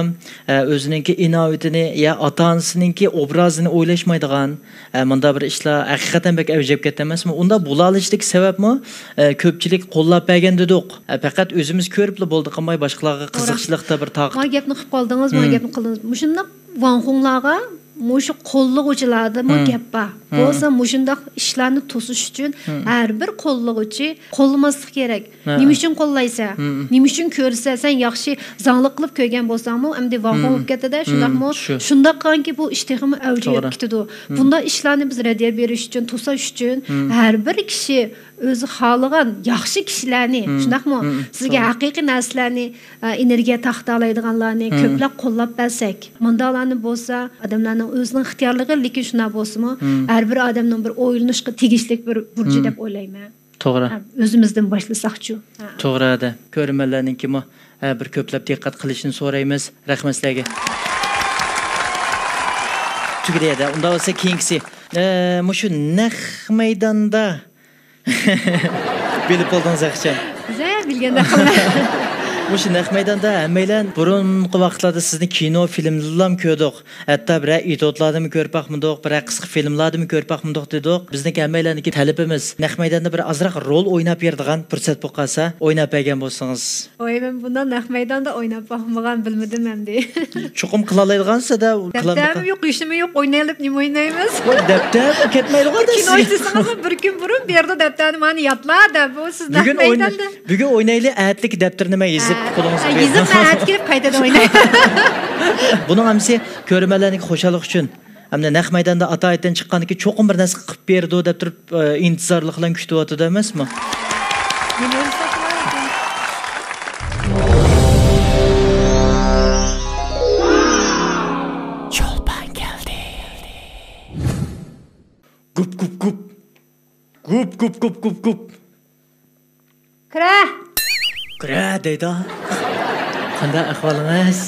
ئە، ئۆزىنىڭكى ئىناۋىتىنى يا ئاتا-ئانىسىنىڭكى ئوبرازىنى ئويلاشمايدىغان، ئە، مۇنداق بىر ئىشلار ھەقىقەتەن بەك ئەۋج ئېلىپ كەتتى ئەمەسمۇ؟ ئۇنداق بولالىشىدىكى سەۋەبمۇ، ئە، كۆپچىلىك قوللاپ بەرگەن دېدۇق. ئە، پەقەت ئۆزىمىز كۆرۈپلا بولدى قىلماي باشقىلارغا قىزىقچىلىقتا بىر تارقىتىپ. ما گەپنى قىلىپ قالدىڭىز، ما گەپنى قىلدىڭىز. مۇشۇنداق ۋاڭخۇڭلارغا مۇشۇ قوللىغۇچىلاردىمۇ گەپ بار. بولسا مۇشۇنداق ئىشلارنى توسۇش ئۈچۈن ھەر بىر قوللىغۇچى قوللىماسلىق كېرەك. نېمە ئۈچۈن قوللايسەن؟ نېمە ئۈچۈن كۆرسە، سەن ياخشى زاڭلىق قىلىپ كۆرگەن بولساڭمۇ، ئەمدى ۋاڭخۇڭ بولۇپ كەتتى-دە، شۇنداقمۇ؟ شۇنداق قىلغانكى، بۇ ئىش تېخىمۇ ئەۋج ئېلىپ كېتىدۇ. بۇنداق ئىشلارنى بىز رەددىيە بېرىش ئۈچۈن، توساش ئۈچۈن ھەر بىر كىشى ئۆزى خالىغان ياخشى كىشىلەرنى، شۇنداقمۇ؟ سىزگە ھەقىقىي نەرسىلەرنى، ئە، ئېنېرگىيە تارقىتالايدىغانلارنى كۆپلەپ قوللاپ بەرسەك، مۇنداقلارنى بولسا ئادەملەرنىڭ ئۆزىنىڭ ئىختىيارلىقى، لېكىن شۇنداق بولسىمۇ، ھەر بىر ئادەمنىڭ بىر ئويلىنىشقا تېگىشلىك بىر بۇرجى دەپ ئويلايمەن. توغرا. ھە، ئۆزىمىزدىن باشلىساقچۇ؟ ھە. توغرا ھەدە. كۆرۈرمەنلەرنىڭكىمۇ، ھە، بىر كۆپلەپ دىققەت قىلىشىنى سورايمىز. رەھمەت سىلەرگە. تۈگىدى ھەدە. ئۇنداق بولسا كېيىنكىسى. ئە، مۇشۇ نەق مەيداندا بىلىپ بولدىڭىز ئەخچان. بىزە بىلگەندەك قىلىمەن. مۇشۇ نەق مەيداندا ھەممەيلەن بۇرۇنقى ۋاقىتلاردا سىزنى كىنو، فىلىمدىلام كۆردۇق. ھەتتا بىرەر ئېتيۇدلاردىمۇ كۆرۈپ باقمىدۇق، بىرەر قىسقا فىلىملاردىمۇ كۆرۈپ باقمىدۇق دېدۇق. بىزنىڭكى ھەممەيلەندىكى تەلىپىمىز، نەق مەيداندا بىر ئازراق رول ئويناپ بېرىدىغان پۇرسەت بولۇپ قالسا، ئويناپ بەرگەن بولسىڭىز. ۋاي، مەن بۇنداق نەق مەيداندا ئويناپ باقمىغان، بىلمىدىم ئەمدى. چوقۇم قىلالايدىغانسىز-دە، دەپتەرمۇ يوق، يۈشۈممۇ يوق، ئوينايلى، نېمە ئوينايمىز؟ ۋاي، دەپتەر كەتمەيدىغۇ-دە كىنو سىزگە. ئىزدىسىڭىزمۇ بىر كۈن بۇرۇن بۇ يەردە دەپتەرنى مانا يادلا دەپ، بۇ سىز نەق مەيداندا. بۈگۈن ئوينايلى، ئەتىلىك دەپتىرىنى مەن يېزىپ قولىڭىزغا بېرىمەن. يېزىپ مەن ئەتە كېلىپ قايتىدىن ئويناي. بۇنىڭ ھەممىسى كۆرۈرمەنلەرنىڭكى خۇشاللىقى ئۈچۈن. ھەمدە نەق مەيداندا ئاتايىتتىن چىققاندىن كېيىن چوقۇم بىر نەرسە قىلىپ بېرىدۇ دەپ تۇرۇپ، ئە، ئىنتىزارلىق بىلەن كۈتۈۋاتىدۇ ئەمەسمۇ؟ چولپان كەلدى. گۇپ، گۇپ، گۇپ. گۇپ، گۇپ، گۇپ، گۇپ، گۇپ. كىرە! كىرە دەيدۇ. قانداق ئەھۋالىڭىز؟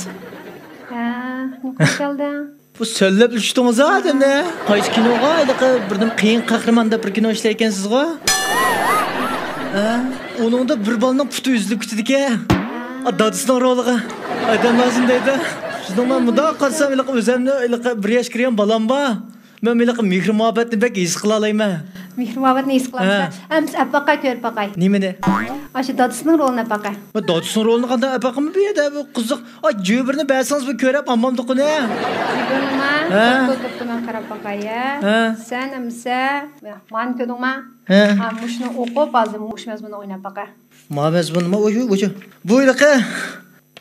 ھە، نېمە قىلىپ كەلدىڭ؟ بۇ سۆلەپ چۈشتىڭىز-ھە ئادەمدە. قايسى كىنوغا؟ ھېلىقى بىردىن قېيىن قەھرىمان دەپ بىر كىنو ئىشلەيدىكەنسىزغۇ؟ ھە؟ ئۇنىڭدا بىر بالىنىڭ پۇتى ئۈزۈلۈپ كېتىدىكەن. ئا، دادىسىنىڭ رولىغا. ئادەم لازىم دەيدۇ. شۇنىڭ بىلەن مۇنداق قارىسام، ھېلىقى ئۆزۈمنى ھېلىقى بىر ياشقا كىرگەن بالام بار. مەن ھېلىقى مېھىر-مۇھەببەتنى بەك ھېس قىلالايمەن. مېھىر-مۇھەببەتنى ھېس قىلامسەن؟ ھە. ئەمىسە ئەپ باقاي، كۆرۈپ باقاي. نېمىنى؟ ئاشۇ دادىسىنىڭ رولىنى ئەپ باقاي. ما دادىسىنىڭ رولىنى قانداق ئەپ باقىمەن بۇ يەردە؟ بۇ قىزىق. ئاي، جۆبىرىنى بەرسىڭىز بۇ كۆرەپ ئالمامدۇقىنى. جۆبىرنىما؟ ھە. بوپتۇ، بوپتۇ، مەن قاراپ باقاي، ھە. ھە. سەن ئەمىسە، مانى كۆردۈڭما؟ ھە. ھە، مۇشۇنى ئوقۇپ، ھازىر مۇشۇ مەزمۇننى ئويناپ باقاي. ما مەزمۇنما؟ ئوشۇ، ئوشۇ. بۇ ھېلىقى.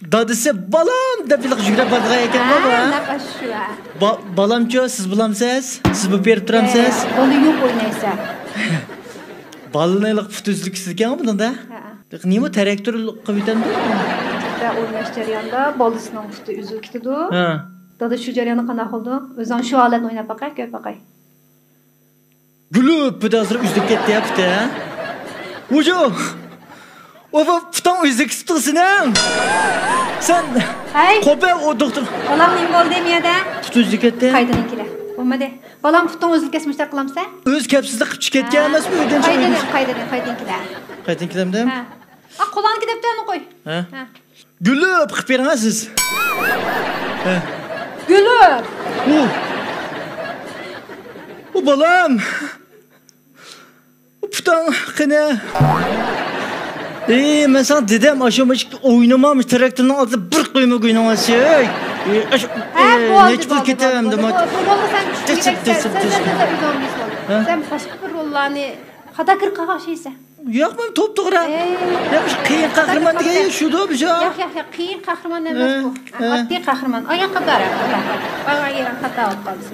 دادىسى «بالام» دەپ يۈگۈرۈپ بارىدىغان ئىكەن. ھە، بۇ نەق ئاشۇ شۇ، ھە. با-، بالامچۇ، سىز بولامسىز؟ سىز بۇ يەردە تۇرامسىز؟ ھە، بالا يوق ئوينايسەن. بالىنىڭ پۇتى ئۈزۈلۈپ كېتىدىكەن بۇنىڭدا. ھە. نېمە، تراكتور قىلىپ يۈرەمدۇ؟ بىردە ئويناش جەريانىدا بالىسىنىڭ پۇتى ئۈزۈلۈپ كېتىدۇ. ھە. دادا شۇ جەرياندا قانداق قىلىدۇ؟ ئۆزۈڭ شۇ ھالەتنى ئويناپ باقە، كۆرۈپ باقاي. گۈلۈپ، پۇتى ھازىر ئۈزۈلۈپ كەتتى يا پۇتى. ۋۇجۇ! ئوۋا، پۇتۇڭ ئۈزۈلۈپ كېتىپتۇ سېنىڭ. سەن ھەي! قوپە، ئۇ دوختۇر. بالام نېمە بولدى مۇ يەردە؟ پۇتى ئۈزۈلۈپ كەتتى. قايتىدىن كېلە. بولمىدى. بالام پۇتۇڭ ئۈزۈلۈپ كەتسە مۇشۇنداق قىلامسەن؟ ئۆزى كەپسىزلىك قىلىپ چىقىپ كەتكەن ئەمەسمۇ ئۆيدىن؟ قايتىدىن، قايتىدىن، قايتىدىن كېلە. قايتىدىن كېلەمدىم؟ ھە. ئا، قولۇڭنى كېتىپتۇ، ئەنە قوي. ھە؟ ھە. گۈلۈپ قىلىپ بېرىڭە سىز. ھە. گۈلۈپ! ئۇ. ئۇ بالام! ئۇ پۇتاڭ قېنى؟ ئى، مەن ساڭا دېدىم، ئاشۇ مۇشۇ ئوينىما، مۇشۇ تراكتورنىڭ ئالدىدا بىر قويما گۇينىڭ ئاشۇ. ئى، ئاشۇ، ھە، ئى، بولدى، نەچچە پۇل بولدى، كېتەم، بولدى، دېمە. بولدى. بۇ رولغا سەن چۈشكۈدەك سەن، سەن، سەن، سەن، سەن ئۆزۈڭ بىلىسەن. ھە؟ سەن باشقا بىر روللارنى خاتا كىرىپ قالغان ئوخشايسەن. ياق، مەن توپتوغرا. ئەي. ياق، مۇشۇ قىيىن قەھرىمان دېگەن شۇ، شۇ. ياق، ياق، ياق، قىيىن قەھرىمان ئەمەس بۇ. ئە، ئە. ئاددىي قەھرىمان. ئاياققا بار. ماڭا يېرىڭ خاتا بولۇپ قالدى.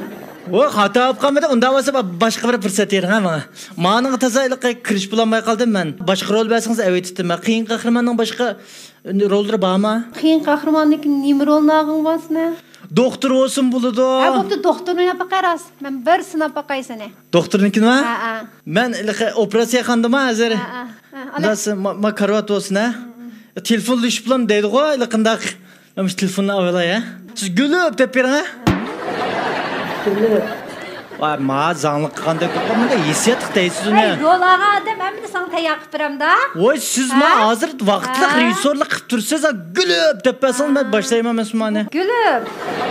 ۋو، خاتا بولۇپ قالمىدى. ئۇنداق بولسا با-، باشقا بىر پۇرسەت بېرىڭ، ھە، ماڭا. مانىڭغا تازا ھېلىقى كىرىشىپ بولالماي قالدىم مەن. باشقا رول بەرسىڭىز ئەۋېتىتتىم مەن. قىيىن قەھرىماننىڭ باشقا روللىرى بارمۇ؟ قىيىن قەھرىماننىڭ نېمە رولىنى ئالغىڭ بار سېنى؟ دوختۇر بولسۇن بولىدۇ. ھە، بوپتۇ، دوختۇرنى ئويناپ باقاي راست. مەن بىر سىناپ باقاي سېنى. دوختۇرنىڭكىنىما؟ ھە، ھە. مەن ھېلىقى ئوپېراتسىيە خانىدىما ھازىر؟ ھە، ھە، ھە. ئانداس ما، ما كارىۋات بولسۇن، ھە؟ تېلېفونلىشىپلام دەيدىغۇ، ھېلىقىنداق. مەن مۇشۇ تېلېفوننى ئالاي، ھە؟ سىز گۈلۈپ دەپ بېرىڭ، ھە؟ گۈلۈپ. ۋاي، ما زاڭلىق قىلغاندەك بولۇپ، مۇنداق ھېسسىياتلىق دەيسىز ئۇنى. ھەي، رول ئالغان ئادەم ھەممىنى ساڭا تەييار قىلىپ بېرەمدۇ. ۋاي، سىز ما ھە؟ ھازىر ۋاقىتلىق ھە؟ رېژىسسورلۇق قىلىپ تۇرسىز، ھە، گۈلۈپ دەپ بەرسىڭىز، مەن باشلايمەن مەن شۇمانى. گۈلۈپ.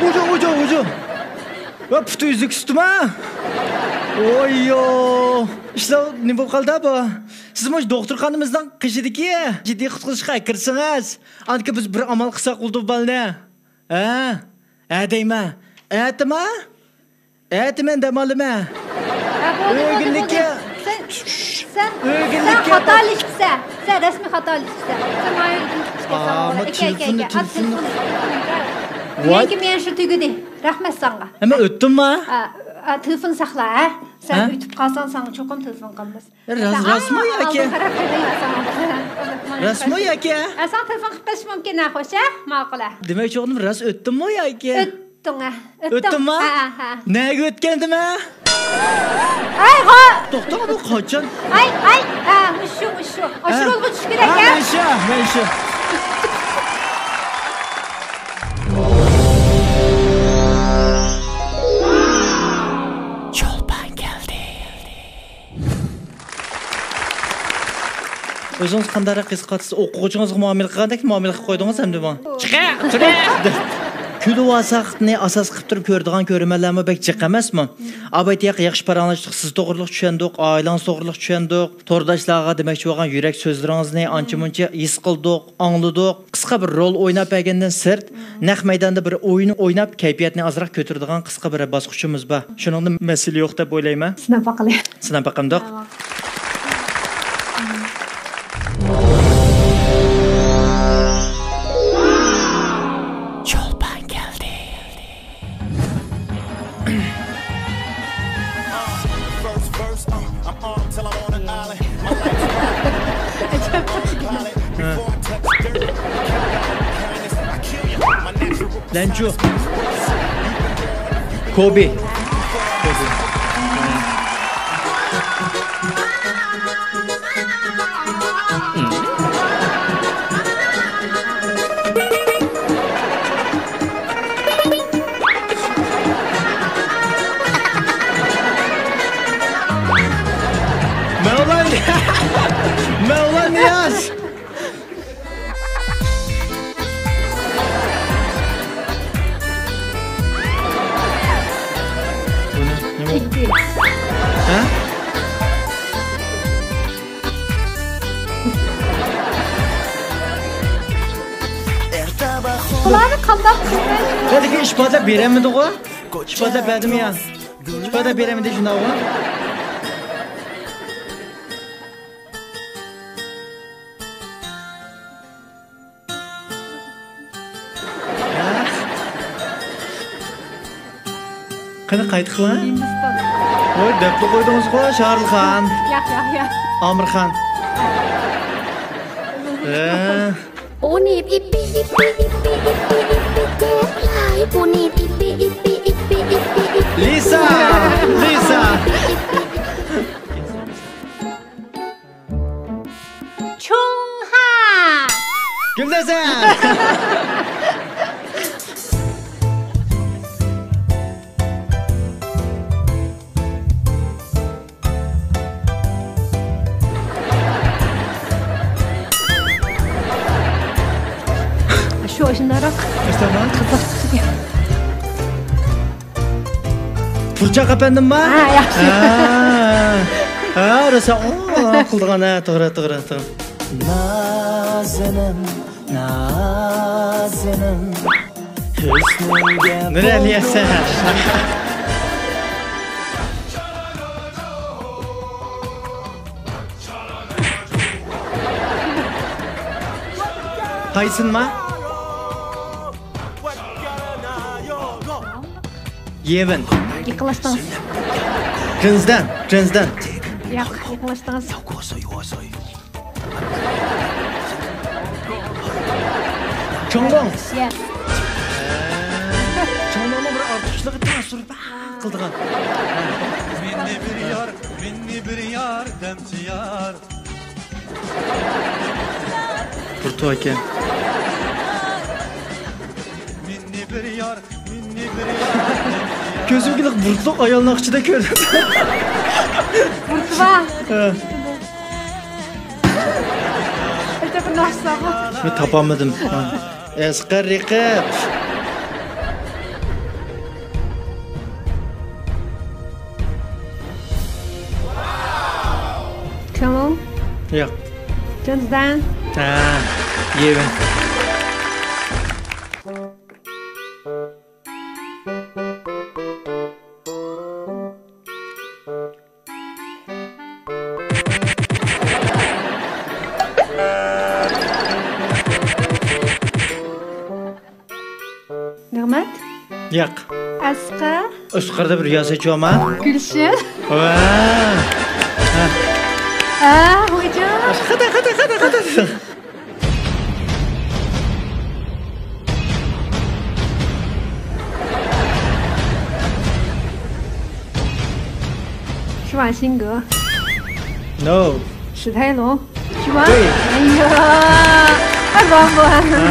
ۋۇجۇ، ۋۇجۇ، ۋۇجۇ. ۋە پۇتى ئۈزۈك سۈتىما؟ ۋوييو. ئىشلار نېمە بولۇپ قالدى بۇ؟ سىز مۇشۇ دوختۇرخانىمىزنىڭ قېشىدىكى جىددىي قۇتقۇزۇشقا كىرسىڭىز، ئاندىكىن بىز بىر ئامال قىلساق بولىدۇ بۇ بالىنى. ھە؟ ھە دەيمەن. ئەتىما؟ ئەتە مەن دەم ئالىمەن. ھە، بولدى، بولدى، ئۆگۈنلۈككە. بولدى. سەن، سەن، سەن ئۆگۈنلۈككە خاتالىشىپسەن. سەن رەسمىي خاتالىشىپسەن. سەن ما يەردىن چىقىش كەلسەڭ، ئا، ما ئەكە، ئەكە، تېلېفوننى، ئەكە. ئا، تېلېفوننى. تېلېفوننى. ۋاي. مېنىڭكى مېنىڭ شۇ تۈگىدى. رەھمەت ساڭا. ھە، مەن ئۆتتۈمما؟ ئا، ئا، تېلېفون ساقلا، ھە؟ سەن ھە؟ ئۆتۈپ قالساڭ، ساڭا چوقۇم تېلېفون قىلىمىز. راس، ساڭا راستمۇ ياكى؟ ئالدىن قاراپ قوياي، ساڭا. راستمۇ ياكى؟ ھە، ساڭا تېلېفون قىلىپ قېلىشى مۇمكىن، ھە، خوش، ھە؟ ماقۇل، ھە. دېمەكچى بولغىنىم، راست ئۆتتۈممۇ ياكى؟ ئۆتتۈڭ، ھە. ئۆتتۈڭ. ئۆتتۈممۇ؟ ھە، ھە، ھە. نەگە ئۆتكەندىمە؟ ئەي، غا-، توختاڭ، بۇ قاچان؟ ئەي، ئەي، ھە، مۇشۇ، مۇشۇ. ئاشۇ ھە. رولغا چۈشكۈدەك، ھە، ھە؟ مەن شۇ، مەن شۇ. چولپان كەلدى. ئۆزىڭىز قانداقراق ھېس قىلىۋاتىسىز؟ ئوقۇغۇچىڭىزغا مۇئامىلە قىلغاندەك مۇئامىلە قىلىپ قويدىڭىز ئەمدى بۇ. چىقىڭ، تۇرۇڭ! كۈلۈۋالساقنى ئاساس قىلىپ تۇرۇپ كۆرىدىغان كۆرۈرمەنلەرمۇ بەك جىق ئەمەسمۇ؟ ئابايتى ياقى ياخشى پاراڭلاشتۇق، سىز توغرىلىق چۈشەندۇق، ئائىلىڭىز توغرىلىق چۈشەندۇق، تورداشلارغا دېمەكچى بولغان يۈرەك سۆزلىرىڭىزنى ئانچە-مۇنچە ھېس قىلدۇق، ئاڭلىدۇق. قىسقا بىر رول ئويناپ بەرگەندىن سىرت، نەق مەيداندا بىر ئويۇن ئويناپ، كەيپىياتنى ئازراق كۆتۈرىدىغان قىسقا بىر باسقۇچىمىز بار. شۇنىڭدا مەسىلە يوق دەپ ئويلايمەن. سىناپ باقىلى. سىناپ باقامدۇق؟ ھە، باق. چولپان كەلدى. لەنچۇ. كوبى. كوبى. مەۋلان، مەۋلان نىياز. بۇنى نېمە؟ ھە؟ بۇلارنى قانداق قىلىمەن؟ ھە، لېكىن ئىپادىلەپ بېرەلمىدىغۇ؟ ئىپادىلەپ بەردىمۇ يا؟ ئىپادىلەپ بېرەلمىدى شۇنداقغۇ؟ قېنى، قايتا قىلىڭ. ھىندىستان. ۋاي، دەپلا قويدىڭىزغۇ، شاھرۇخخان. ياق، ياق، ياق. ئامىرخان. ھە. ئۇنى ئىپپى، ئىپپى، ئىپپى، ئىپپى، ئىپپى، ئۇنى ئىپپى، ئىپپى، ئىپپى، ئىپپى، ئىپپى. لىسا! لىسا! چوڭ ھا! گۈلنەزەر! شۇ ئاشۇنداقراق. ئەستەغپۇرۇللا. قىزىق. پۇرچاق ئەپەندىمما؟ ھە، ياخشى. ھە. ھە، راسا، ئو، قىلىدىغان، ھە، توغرا، توغرا، توغرا. نازىنىم، نازىنىم، ھۆسنۈڭگە نۇرەلى ئەسەر. تايسونما؟ يېۋېن. يېقىنلاشتىڭىز. جېنزدەن، جېنزدەن. ياق، يېقىنلاشتىڭىز. چوڭبوڭ. يەس. چوڭبوڭنىڭ بىر ئارتۇقچىلىقى تەسىر قىلىدىغان. مېنى بىر يار، مېنى بىر يار دەمچى يار. بۇرتۇ ئاكا. كۆزۈمگە بۇرتلۇق ئايالنىڭ ئىچىدە كۆرۈنۈپ. بۇرتۇ بار. ھە. ئەجەب ناخشىسىغۇ. مەن تاپالمىدىم. ھە. ئەسقەر رېقىپ. كىمۇ؟ ياق. جېنزدەن. ھە، يېۋېن. نېمەت؟ ياق. ئەسقەر؟ ئۆسقەردە بىر رىياسەتچى بارما؟ گۈلشىن. ۋا. ھە. ھە، خوجام. خاتا، خاتا، خاتا، خاتا. شۇۋان شىنگو. No. 史泰龙. شۇۋان. 对. ئەييا. ھە، بار بۇ. ھە.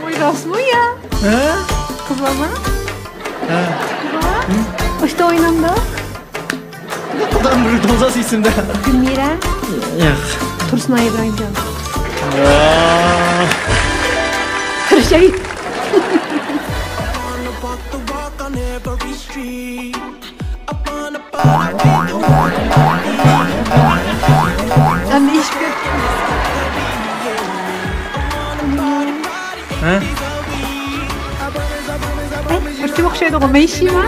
ۋاي، راستمۇ يا؟ ھە؟ قىزلارمۇ؟ ھە. قىزلار؟ ئۇشتا ئوينامدۇ؟ قىزلار بىر توزاس ئېسىمدە. گۈلمىرە؟ ياق. تۇرسۇن ئايبراھىمجان. ۋاي. قىرشاي. ئەمدى ئېشىپ كەتتى. ھە؟ ئەي، بىر كىم ئوخشايدىغۇ، مەيشىما؟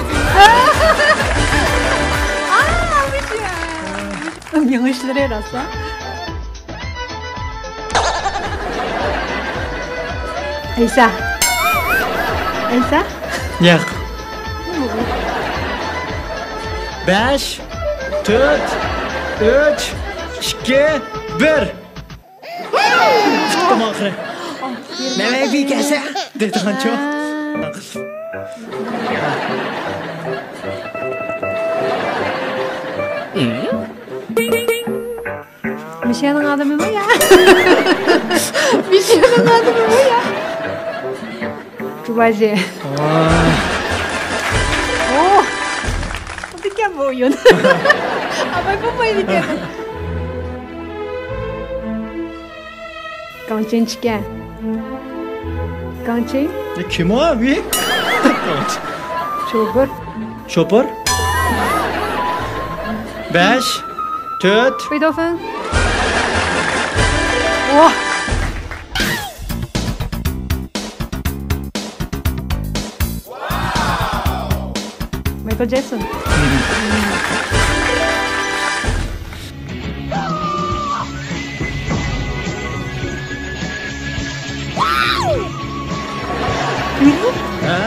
ئا، مەيشىما. مېڭىشلىرى راسا. ئەيسا. ئەيسا. ياق. بەش، تۆت، ئۈچ، ئىككى، بىر. چىقتىم ئاخىرى. مەمەي بىكەسە دەيدىغانچۇ. مىشەلنىڭ ئادىمىمۇ يا؟ مىشەلنىڭ ئادىمىمۇ يا؟ جۇۋاژى. ۋاي. ئوھ! بولىدىكەن بۇ ئويۇن. ئاباي بولمايدىكەن. گاڭچىن چىكەن. گاڭچىن. يا، كىم ئۇ ئەبى؟ شوپۇر. شوپۇر. بەش، تۆت. بېيتوفېن. ۋاھ! مايكل جاكسون. ھە؟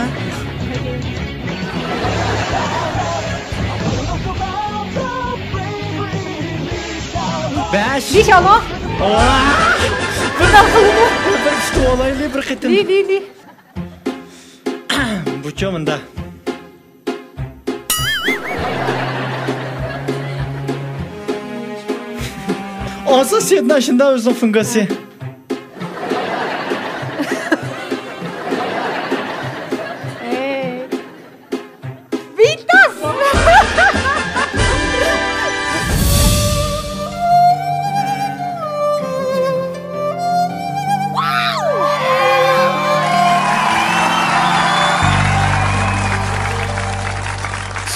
بەش. بەش ئالما. ۋاھ! بىر، بىر تۇتۇپ ئالايلى بىر قېتىم. لى، لى، لى. بۇچۇ مۇندا. ئاساسىيەتنى ئاشۇنداق ئۆزىنىڭ فۇنگاسى. ئەي. ۋىتاس!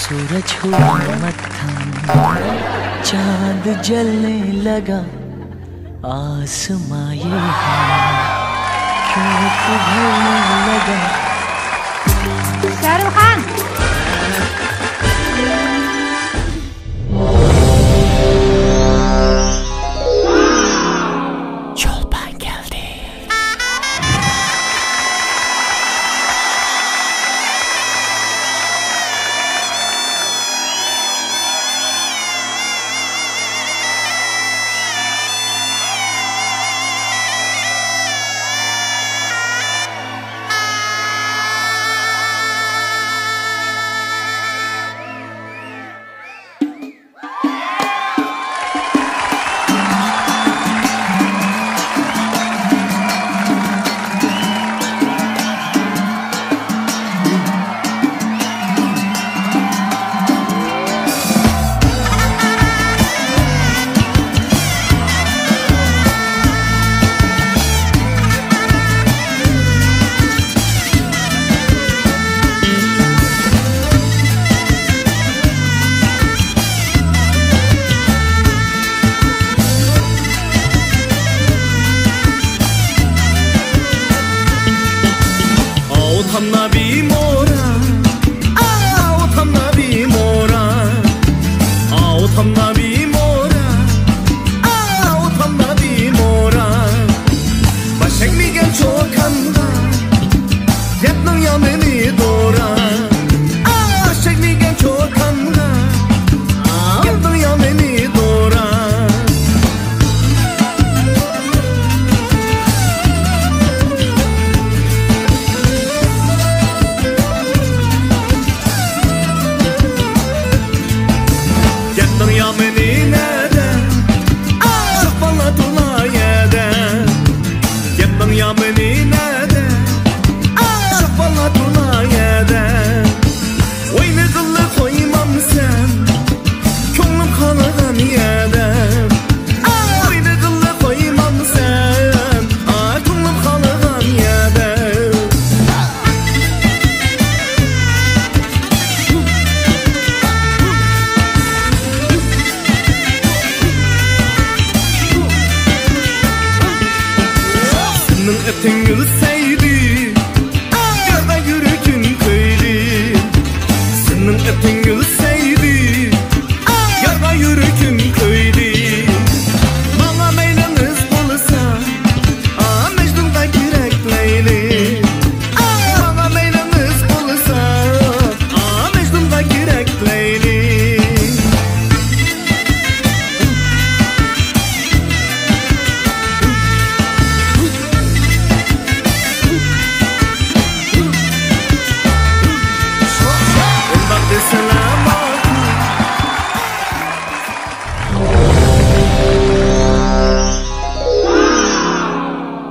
سورج ہوا متھم، چاند جلنے لگا، آسماں یہ ہوا کیوں پگھلنے لگا؟ شاہ رخ خان. چولپان كەلدى. ئاۋۇ تامدا بىمورا، ئاۋۇ تامدا بىمورا، ئاۋۇ تامدا بىمورا، ئاۋۇ تامدا بىمورا. باش تەگمىگەن چوكانغا گەپنىڭ يامىنى دورا. باش تەگمىگەن چوكانغا گەپنىڭ يامىنى دورا. گەپنىڭ يامىنى نەدە؟ شاپاللا تۇرما يەدە. گەپنىڭ يامىنى نەدە؟ شاپاللا تۇرما يەدە. ئوينىغىلى قويمامسەن، كۆڭلۈم خالىغان يەردە. ئوينىغىلى قويمامسەن، ئا، كۆڭلۈم خالىغان يەردە. سېنىڭ ئېتىڭ ئۆلسەيدى، يارغا يۈرىكىم كۆيدى. سېنىڭ ئېتىڭ ئۆلسەيدى، يارغا يۈرىكىم كۆيدى. ماڭا مەيلىڭىز بولسا، ئا، مەجنۇنغا كېرەكلەيلى. ماڭا مەيلىڭىز بولسا، ئا، مەجنۇنغا كېرەكلەيلى.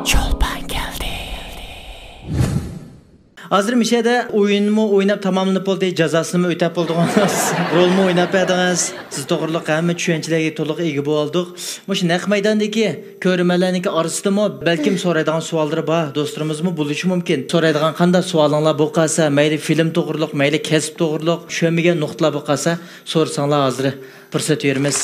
چولپان كەلدى. ھازىر مۇشۇ يەردە ئويۇنمۇ ئويناپ تاماملىنىپ بولدى، جازاسىنىمۇ ئۆتەپ بولدىغان، رولمۇ ئويناپ بەردىڭىز. سىز توغرىلىق ھەممە چۈشەنچىلەرگە تولۇق ئىگە بولدۇق. مۇشۇ نەق مەيداندىكى كۆرۈرمەنلەرنىڭكى ئارىسىدىمۇ بەلكىم سورايدىغان سوئاللىرى بار دوستلىرىمىزمۇ بولۇشى مۇمكىن. سورايدىغان قانداق سوئالىڭلار بولۇپ قالسا، مەيلى فىلىم توغرۇلۇق، مەيلى كەسىپ توغرۇلۇق، چۈشەنمىگەن نۇقتىلار بولۇپ قالسا، سورىساڭلار ھازىر پۇرسەت بېرىمىز.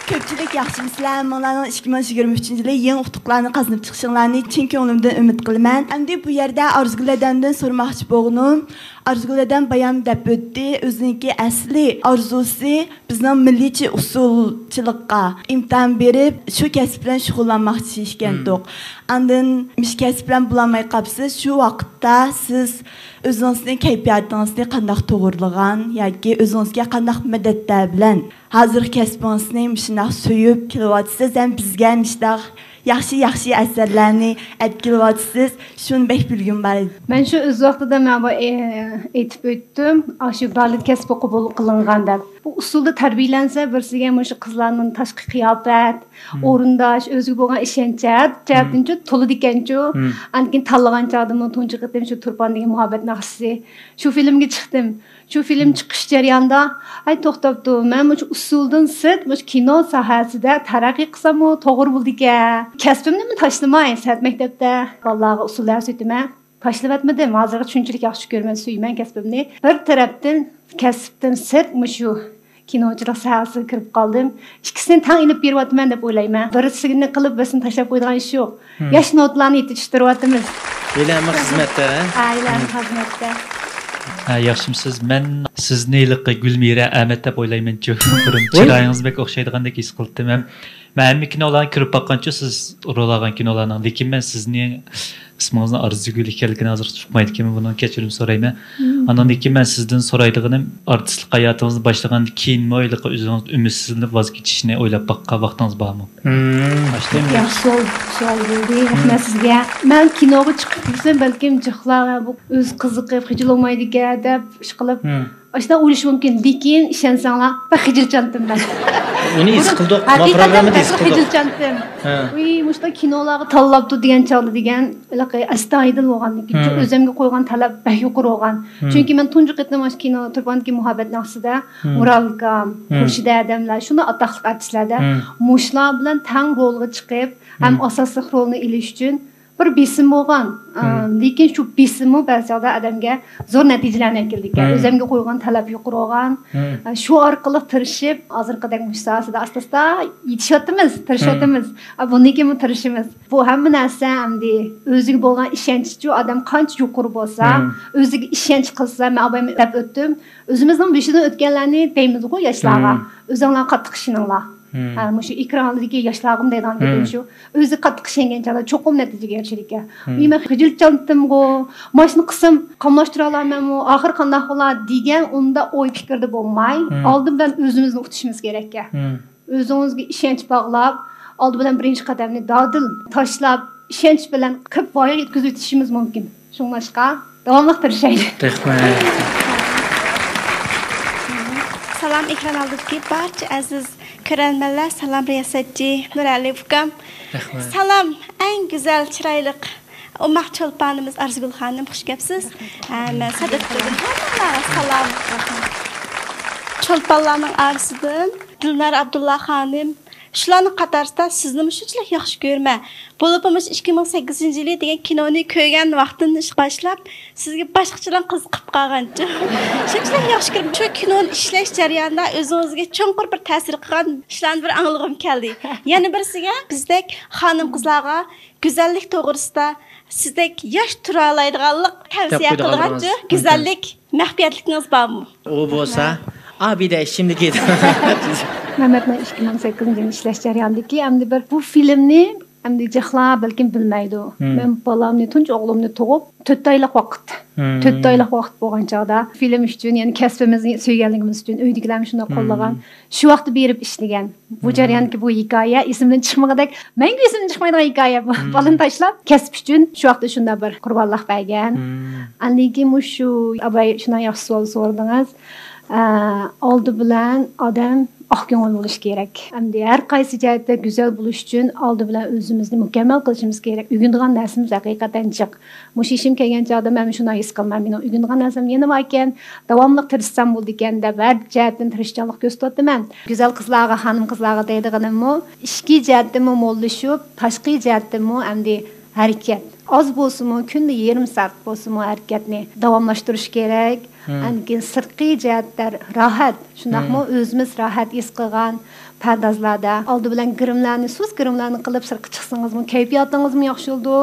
كۆپچىلىك ياخشىمۇسىلەر؟ ھەممىڭلارنىڭ ئىككى مىڭ يىگىرمە ئۈچىنچى يىلى يېڭى ئۇتۇقلارنى قازىنىپ چىقىشىڭلارنى چىن كۆڭلۈمدىن ئۈمىد قىلىمەن. ئەمدى بۇ يەردە ئارزۇگۈل ھەدەمدىن سورىماقچى بولغىنىم، ئارزۇگۈل ھەدەم بايام دەپ ئۆتتى، ئۆزىنىڭكى ئەسلى ئارزۇسى بىزنىڭ مىللىيچە ئۇسسۇلچىلىققا ئىمتىھان بېرىپ، شۇ كەسىپ بىلەن شۇغۇللانماقچى ئىكەنتۇق. ئاندىن مۇشۇ كەسىپ بىلەن بولالماي قاپسىز، شۇ ۋاقىتتا سىز ئۆزىڭىزنى، كەيپىياتىڭىزنى قانداق توغرىلىغان ياكى ئۆزىڭىزگە قانداق مەدەتلەر بىلەن ھازىرقى كەسپىڭىزنى مۇشۇنداق سۆيۈپ كېلىۋاتىسىز ھەم بىزگە مۇشۇنداق ياخشى، ياخشى ئەسەرلەرنى ئەتكىلىۋاتىسىز. شۇنى بەك بىلگۈم بار ئىدى. مەن شۇ ئۆز ۋاقتىدا مانا بۇ، ئې، ئېيتىپ ئۆتتۈم، ئاشۇ بالېت كەسپى قوبۇل قىلىنغان دەپ. بۇ ئۇسسۇلدا تەربىيەلەنسە، بىرسىگە مۇشۇ قىزلارنىڭ تاشقى قىياپەت، ئورۇنداش، ئۆزىگە بولغان ئىشەنچ، ھەر جەھەتتىنچۇ تولىدىكەنچۇ. ئاندىن كېيىن تاللىغان چاغدىمۇ تۇنجى قېتىم شۇ تۇرپاندىكى مۇھەببەت ناخشىسى، شۇ فىلىمگە چىقتىم. شۇ فىلىم چىقىش جەريانىدا، ئاي، توختاپتۇ، مەن مۇشۇ ئۇسسۇلدىن سىرت، مۇشۇ كىنو ساھەسىدە تەرەققىي قىلساممۇ توغرا بولىدىكەن. كەسپىمنىمۇ تاشلىماي، سەنئەت مەكتەپتە بالىلارغا ئۇسسۇل دەرس ئۆتىمەن. تاشلىۋەتمىدىم. ھازىرغا شۇنچىلىك ياخشى كۆرىمەن، سۆيىمەن كەسپىمنى. بىر تەرەپتىن، كەسىپتىن سىرت مۇشۇ كىنوچىلىق ساھەسىگە كىرىپ قالدىم. ئىككىسىنى تەڭ ئېلىپ بېرىۋاتىمەن دەپ ئويلايمەن. بىرسىنى قىلىپ، بىرسىنى تاشلاپ قويىدىغان ئىش يوق. ياش نوتىلارنى يېتىشتۈرۈۋاتىمىز. ھېلى ھەممە خىزمەتتە، ھە؟ ھە، ھېلى ھەممە خىزمەتتە. ھە، ياخشىمۇ سىز؟ مەن سىزنى ھېلىقى گۈلمىرە ئەمەت دەپ ئويلايمەنچۇ. بۇرۇن چىرايىڭىز بەك ئوخشايدىغاندەك ھېس قىلدىم ھەم. مەن ھەممە كىنولارنى كۆرۈپ باققانچۇ سىز رول ئالغان كىنولارنىڭ، لېكىن مەن سىزنى ئىسمىڭىزنىڭ ئارزۇگۈل ئىكەنلىكىنى ھازىرغىچە ئۇقمايدىكەنمەن، بۇنىڭ كەچۈرۈم سورايمەن. ئاندىن كېيىن مەن سىزدىن سورايدىغىنىم، ئارتىسلىق ھاياتىڭىزنى باشلىغاندىن كېيىنمۇ ھېلىقى ئۆزىڭىز ئۈمىدسىزلىنىپ ۋاز كېچىشنى ئويلاپ باققان ۋاقتىڭىز بارمۇ؟ ياخشى سوئال، سوئال بولدى. رەھمەت سىزگە. مەن كىنوغا چىقىپ تۇرسام، بەلكىم جىقلار بۇ ئۆز قىزىقىپ، خىجىل بولمايدىكەن دەپ ئىش قىلىپ، ئاشۇنداق ئويلىشى مۇمكىن. لېكىن ئىشەنسەڭلار، بەك خىجىلچانتىم مەن. ئۇنى ھېس قىلدۇق. ما پروگراممىدا ھېس قىلدۇق. خىجىلچانتىم. ۋىي، مۇشۇنداق كىنولارغا تاللاپتۇ دېگەن چاغدا دېگەن، ئەستايىدىل بولغاندىكىن، ئۆزۈمگە قويغان تەلەپ بەك يۇقىرى بولغان. چۈنكى مەن تۇنجى قېتىم ئاشۇ كىنو تۇرپاندىكى مۇھەببەت ناخشىسىدا مۇراد ئاكام، خۇرشىدە ھەدەملەر، شۇنداق ئاتاقلىق ئارتىسلاردا مۇشۇلار بىلەن تەڭ رولغا چىقىپ، ھەم ئاساسلىق رولنى ئېلىش ئۈچۈن بىر بېسىم بولغان. ئە، لېكىن شۇ بېسىممۇ بەزى چاغدا ئادەمگە زور نەتىجىلەرنى ئەكېلىدىكەن. ئۆزۈمگە قويغان تەلەپ يۇقىرى بولغان. ئە، شۇ ئارقىلىق تىرىشىپ، ھازىرقىدەك مۇشۇ ساھەسىدە ئاستا-ئاستا يېتىشىۋاتىمىز، تىرىشىۋاتىمىز. ئە، بۇندىن كېيىنمۇ تىرىشىمىز. بۇ ھەممە نەرسە ئەمدى ئۆزىگە بولغان ئىشەنچچۇ، ئادەم قانچە يۇقىرى بولسا، ئۆزىگە ئىشەنچ قىلسا، مەن ئابايام دەپ ئۆتتۈم. ئۆزىمىزنىڭ بېشىدىن ئۆتكەنلەرنى دەيمىزغۇ ياشلارغا. ئۆزۈڭلار قاتتىق ئىشىنىڭلار. ھە، مۇشۇ ئېكران ئالدىدىكى ياشلارغىمۇ دەيدىغان گېپىم شۇ. ئۆزى قاتتىق ئىشەنگەن چاغدا چوقۇم نەتىجىگە ئېرىشىدىكەن. ئۇ مەن خىجىلچانتىمغۇ، ماشىنا قىلسام قاملاشتۇرالارمەنمۇ، ئاخىر قانداق بولا دېگەن ئۇنداق ئوي پىكىردە بولماي، ئالدى بىلەن ئۆزىمىزنى ئۇتۇشىمىز كېرەككەن. ئۆزىڭىزگە ئىشەنچ باغلاپ، ئالدى بىلەن بىرىنچى قەدەمنى دادىل تاشلاپ، ئىشەنچ بىلەن قىلىپ ۋايىغا يەتكۈزۈۋېتىشىمىز مۇمكىن. شۇڭلاشقا، داۋاملىق تىرىشايلى. رەھمەت. سالام، ئېكران ئالدىدىكى بارچە ئەزىز كۆرەرمەنلەر، سالام رىياسەتچى نۇرئەلى ئۇكام. رەھمەت. سالام، ئەڭ گۈزەل، چىرايلىق، ئوماق چولپانىمىز ئارزۇگۈل خانىم، خۇش كەپسىز. ھە، مەن سادىقتىن ھەممىڭلارغا سالام. چولپانلارنىڭ ئارىسىدىن دىلنار ئابدۇللا خانىم، شۇلارنىڭ قاتارىسىدا سىزنىمۇ شۇنچىلىك ياخشى كۆرىمەن. بولۇپمۇ مۇشۇ ئىككى مىڭ سەككىزىنچى يىلى دېگەن كىنونى كۆرگەن ۋاقتىدىن باشلاپ، سىزگە باشقىچىلا قىزىقىپ قالغانچۇ. شۇنچىلىك ياخشى كۆرۈپ، شۇ كىنونى ئىشلەش جەريانىدا ئۆزىڭىزگە چوڭقۇر بىر تەسىر قىلغان ئىشلارنى بىر ئاڭلىغۇم كەلدى. يەنە بىرسىگە، بىزدەك خانىم-قىزلارغا گۈزەللىك توغرىسىدا سىزدەك ياش تۇرالايدىغانلىق تەۋسىيە قىلىدىغانچۇ، گۈزەللىك مەخپىيەتلىكىڭىز بارمۇ؟ ئۇ بولسا، ئابىدە ئىچىمدىكى. مەمەتنىڭ ئىككى مىڭ سەككىزىنچى يىلى ئىشلەش جەريانىدىكى ئەمدى بىر بۇ فىلىمنى ئەمدى جىقلار بەلكىم بىلمەيدۇ. مەن بالامنى، تۇنجى ئوغلۇمنى تۇغۇپ، تۆت ئايلىق ۋاقىت. تۆت ئايلىق ۋاقىت بولغان چاغدا فىلىم ئۈچۈن، يەنى كەسپىمىزنى سۆيگەنلىكىمىز ئۈچۈن ئۆيدىكىلەرمۇ شۇنداق قوللىغان. شۇ ۋاقىتتا بېرىپ ئىشلىگەن. بۇ جەرياندىكى بۇ ھېكايە ئېسىمدىن چىقمىغۇدەك، مەڭگۈ ئېسىمدىن چىقمايدىغان ھېكايە بۇ. بالىنى تاشلاپ، كەسىپ ئۈچۈن شۇ ۋاقىتتا شۇنداق بىر قۇربانلىق بەرگەن. ئاندىن كېيىن مۇشۇ ئاباي شۇنداق ياخشى سوئال سورىدىڭىز. ئە، ئالدى بىلەن ئادەم ئاق كۆڭۈل بولۇشى كېرەك. ئەمدى ھەر قايسى جەھەتتە گۈزەل بولۇش ئۈچۈن ئالدى بىلەن ئۆزىمىزنى مۇكەممەل قىلىشىمىز كېرەك. ئۆگىنىدىغان نەرسىمىز ھەقىقەتەن جىق. مۇشۇ ئىشىم كەلگەن چاغدا مەن شۇنداق ھېس قىلىمەن، مېنىڭ ئۆگىنىدىغان نەرسەم يەنە باركەن، داۋاملىق تىرىشسام بولىدىكەن دەپ ھەر جەھەتتىن تىرىشچانلىق كۆرسىتىۋاتىمەن. گۈزەل قىزلارغا، خانىم-قىزلارغا دەيدىغىنىممۇ، ئىچكى جەھەتتىنمۇ موللىشىپ، تاشقى جەھەتتىنمۇ ئەمدى ھەرىكەت. ئاز بولسىمۇ، كۈندە يېرىم سائەت بولسىمۇ ھەرىكەتنى داۋاملاشتۇرۇش كېرەك. ئاندىن كېيىن سىرتقى جەھەتتە راھەت، شۇنداقمۇ؟ ئۆزىمىز راھەت ھېس قىلغان پەردازلاردا ئالدى بىلەن گىرىملارنى، سۇس گىرىملارنى قىلىپ سىرتقا چىقسىڭىزمۇ كەيپىياتىڭىزمۇ ياخشى بولىدۇ.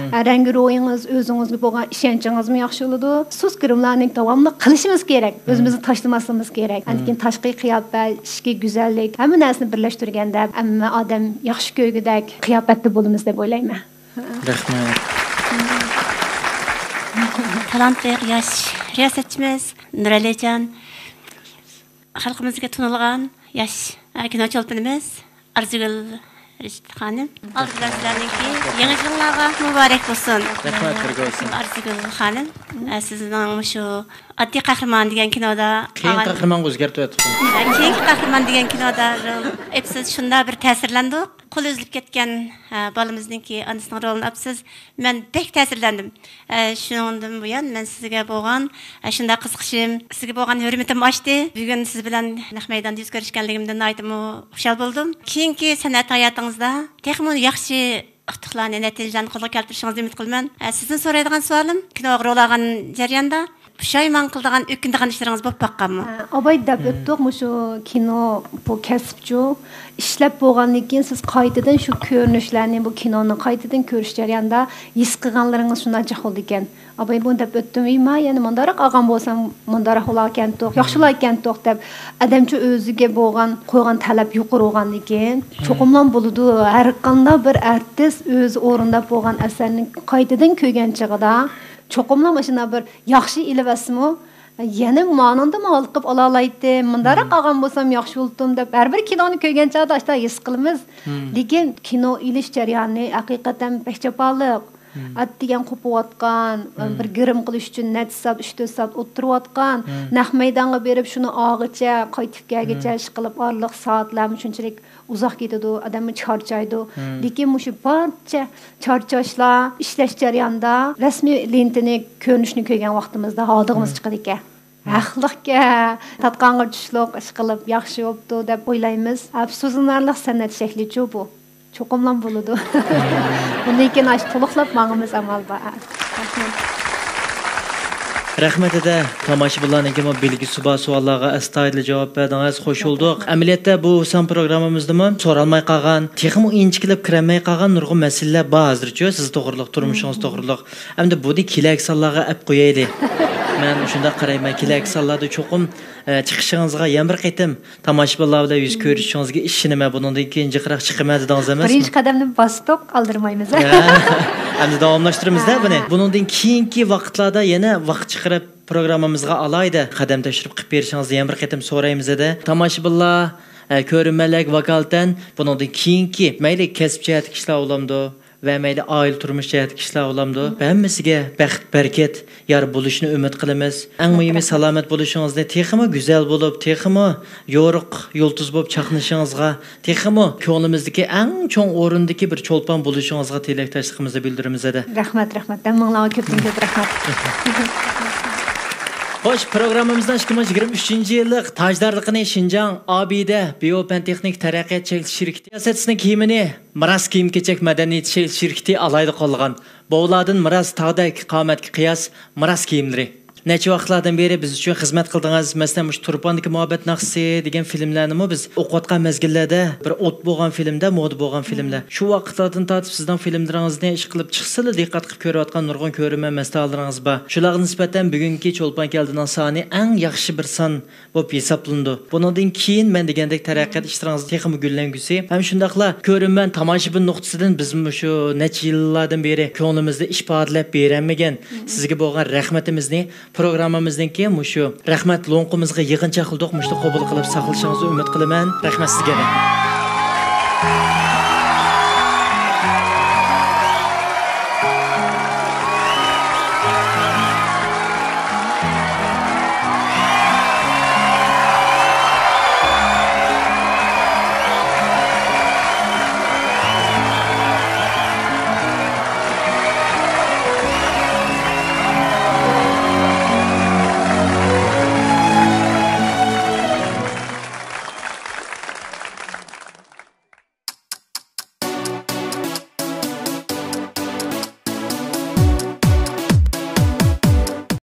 ئە، رەڭگى روھىڭىز، ئۆزىڭىزگە بولغان ئىشەنچىڭىزمۇ ياخشى بولىدۇ. سۇس گىرىملارنى داۋاملىق قىلىشىمىز كېرەك. ئۆزىمىزنى تاشلىماسلىقىمىز كېرەك. ئاندىن كېيىن تاشقى قىياپەت، ئىچكى گۈزەللىك، ھەممە نەرسىنى بىرلەشتۈرگەندە ھەممە ئادەم ياخشى كۆرگۈدەك قىياپەتتە بولىمىز دەپ ئويلايمەن. رەھمەت. تالانتلىق ياش رىياسەتچىمىز نۇرئەلىجان، خەلقىمىزگە تونۇلغان ياش، ئە، كىنو چولپىنىمىز ئارزۇگۈل رىشىت خانىم. ئالدى بىلەن سىلەرنىڭكى يېڭى يىلىڭلارغا مۇبارەك بولسۇن. رەھمەت، بىرگە بولسۇن. ئارزۇگۈل خانىم، ئە، سىزنىڭ مۇشۇ ئاددىي قەھرىمان دېگەن كىنودا كېيىنكى قەھرىمانغا ئۆزگەرتىۋەتتىم. ئە، كېيىنكى قەھرىمان دېگەن كىنودا رول ئېلىپسىز، شۇنداق بىر تەسىرلەندۇق. قولى ئۈزۈلۈپ كەتكەن، ئە، بالىمىزنىڭكى ئانىسىنىڭ رولىنى ئاپسىز. مەن بەك تەسىرلەندىم. ئە، شۇنىڭدىن بۇيان مەن سىزگە بولغان، ئە، شۇنداق قىزىقىشىم، سىزگە بولغان ھۆرمىتىم ئاشتى. بۈگۈن سىز بىلەن نەق مەيداندا يۈز كۆرۈشكەنلىكىمدىن ناھايىتىمۇ خۇشال بولدۇم. كېيىنكى سەنئەت ھاياتىڭىزدا تېخىمۇ ياخشى ئۇتۇقلارنى، نەتىجىلەرنى قولغا كەلتۈرۈشىڭىزنى ئۈمىد قىلىمەن. ئە، سىزدىن سورايدىغان سوئالىم، كىنوغا رول ئالغان جەرياندا پۇشايمان قىلىدىغان، ئۆكۈنىدىغان ئىشلىرىڭىز بولۇپ باققانمۇ؟ ئە، ئاباي دەپ ئۆتتۇق، مۇشۇ كىنو بۇ كەسىپچۇ. ئىشلەپ بولغاندىن كېيىن سىز قايتىدىن شۇ كۆرۈنۈشلەرنى، بۇ كىنونى قايتىدىن كۆرۈش جەريانىدا ھېس قىلغانلىرىڭىز شۇنداق جىق بولىدىكەن. ئاباي بۇنى دەپ ئۆتتۈم، ۋىي، ما يەنە مۇنداقراق ئالغان بولسام، مۇنداقراق بولاركەنتۇق، ياخشىلاركەنتۇق دەپ، ئادەمچۇ ئۆزىگە بولغان، قويغان تەلەپ يۇقىرى بولغاندىن كېيىن، چوقۇملا بولىدۇ. ھەر قانداق بىر ئارتىس ئۆزى ئورۇنداپ بولغان ئەسەرنى قايتىدىن كۆرگەن چېغىدا، چوقۇملا مۇشۇنداق بىر ياخشى ئېلىۋەتسىمۇ، يەنە مانىڭدىمۇ ھالقىپ ئالالايتتىم، مۇنداقراق ئالغان بولسام ياخشى بولۇپتۇم دەپ، ھەر بىر كىنونى كۆرگەن چاغدا ئاشۇنداق ھېس قىلىمىز. لېكىن كىنو ئېلىش جەريانى ھەقىقەتەن بەك جاپالىق. ئەتىگەن قوپۇۋاتقان، بىر گىرىم قىلىش ئۈچۈن نەچچە سائەت، ئۈچ تۆت سائەت ئولتۇرۇۋاتقان، نەق مەيدانغا بېرىپ شۇنى ئالغىچە، قايتىپ كەلگۈچە ئىشقىلىپ ئارىلىق سائەتلەرمۇ شۇنچىلىك ئۇزاق كېتىدۇ، ئادەممۇ چارچايدۇ. لېكىن مۇشۇ بارچە چارچاشلار ئىشلەش جەريانىدا رەسمىي لېنتىنى، كۆرۈنۈشنى كۆرگەن ۋاقتىمىزدا ھالىدىغىمىز چىقىدىكەن. ھەقلىقكەن، تارتقانغا چۈشلۈق ئىشقىلىپ ياخشى بوپتۇ دەپ ئويلايمىز. ئەپسۇسلىنارلىق سەنئەت شەكلىچۇ بۇ. چوقۇملا بولىدۇ. بۇندىن كېيىن ئاشۇ تولۇقلاپ ماڭىمىز ئامال بار. رەھمەت. رەھمەت، دەدە. تاماشىبىنلارنىڭكىمۇ بىلگۈسى بار سوئاللارغا ئەستايىدىل جاۋاب بەردىڭىز. خوش بولدۇق. ئەمەلىيەتتە بۇ سان پروگراممىمىزدىمۇ سورالماي قالغان، تېخىمۇ ئىنچىكىلەپ كىرەلمەي قالغان نۇرغۇن مەسىلىلەر بار ھازىرچۇ. سىز توغرۇلۇق، تۇرمۇشىڭىز توغرۇلۇق. ئەمدى بۇنى كېلەركى سانلارغا ئەپ قويايلى. مەن شۇنداق قارايمەن، كېلەركى سانلاردا چوقۇم، ئە، چىقىشىڭىزغا يەنە بىر قېتىم تاماشىبىنلار بىلەن يۈز كۆرۈشۈشىڭىزگە ئىشىنىمەن. بۇنىڭدىن كېيىن جىقراق چىقىمەن دېدىڭىز ئەمەسمۇ؟ بىرىنچى قەدەمنى باستۇق، ئالدىرمايمىز. ھە، ئەمدى داۋاملاشتۇرىمىز-دە بۇنى. بۇنىڭدىن كېيىنكى ۋاقىتلاردا يەنە ۋاقىت چىقىرىپ پروگراممىمىزغا ئالاھىدە قەدەم تەشرىپ قىلىپ بېرىشىڭىزنى يەنە بىر قېتىم سورايمىز-دە. تاماشىبىنلار، ئە، كۆرۈرمەنلەرگە ۋاكالىتەن بۇنىڭدىن كېيىنكى مەيلى كەسىپ جەھەتتىكى ئىشلار بولامدۇ؟ ۋە مەيلى ئائىلە تۇرمۇش جەھەتتىكى ئىشلار بولامدۇ؟ ھەممىسىگە بەخت، بەرىكەت يار بولۇشىنى ئۈمىد قىلىمىز. ئەڭ مۇھىمى سالامەت بولۇشىڭىزنى، تېخىمۇ گۈزەل بولۇپ، تېخىمۇ يورۇق يۇلتۇز بولۇپ چاقنىشىڭىزغا، تېخىمۇ كۆڭلىمىزدىكى ئەڭ چوڭ ئورۇندىكى بىر چولپان بولۇشىڭىزغا تىلەكداشلىقىمىزنى بىلدۈرىمىز، دەدە. رەھمەت، رەھمەت. ھەممىڭلارغا كۆپتىن كۆپ رەھمەت. خوش، پروگراممىمىزنىڭ ئىككى مىڭ يىگىرمە ئۈچىنچى يىللىق تاجدارلىقىنى شىنجاڭ ئابىدە بىيو پەن تېخنىك تەرەققىيات چەكلىك شىركىتى رىياسەتچىسىنىڭ كىيىمىنى مىراس كىيىم-كېچەك مەدەنىيىتى شىركىتى ئالاھىدە قوللىغان. بوۋىلاردىن مىراس تاغدەك قامەتكە قىياس مىراس كىيىملىرى. نەچچە ۋاقىتلاردىن بېرى بىز ئۈچۈن خىزمەت قىلدىڭىز. مەسىلەن، مۇشۇ تۇرپاندىكى مۇھەببەت ناخشىسى دېگەن فىلىملەرنىمۇ بىز ئوقۇۋاتقان مەزگىللەردە بىر ئوت بولغان فىلىمدە، مودا بولغان فىلىملەر. شۇ ۋاقىتلاردىن تارتىپ سىزنىڭ فىلىملىرىڭىزنى ئىشقىلىپ چىقسىلا دىققەت قىلىپ كۆرۈۋاتقان نۇرغۇن كۆرۈرمەن مەستانىلىرىڭىز بار. شۇلارغا نىسبەتەن بۈگۈنكى چولپان كەلدىنىڭ سانى ئەڭ ياخشى بىر سان بولۇپ ھېسابلىنىدۇ. بۇنىڭدىن كېيىن مەن دېگەندەك تەرەققىيات ئىشلىرىڭىز تېخىمۇ گۈللەنگۈسى ھەم شۇنداقلا كۆرۈرمەن، تاماشىبىن نۇقتىسىدىن بىزمۇ شۇ نەچچە يىللاردىن بېرى كۆڭلىمىزدە ئىپادىلەپ بېرەلمىگەن سىزگە بولغان رەھمىتىمىزنى پروگراممىمىزنىڭكى مۇشۇ رەھمەت لوڭقىمىزغا يىغىنچاقلىدۇق. مۇشۇنى قوبۇل قىلىپ ساقلىشىڭىزنى ئۈمىد قىلىمەن. رەھمەت سىزگە.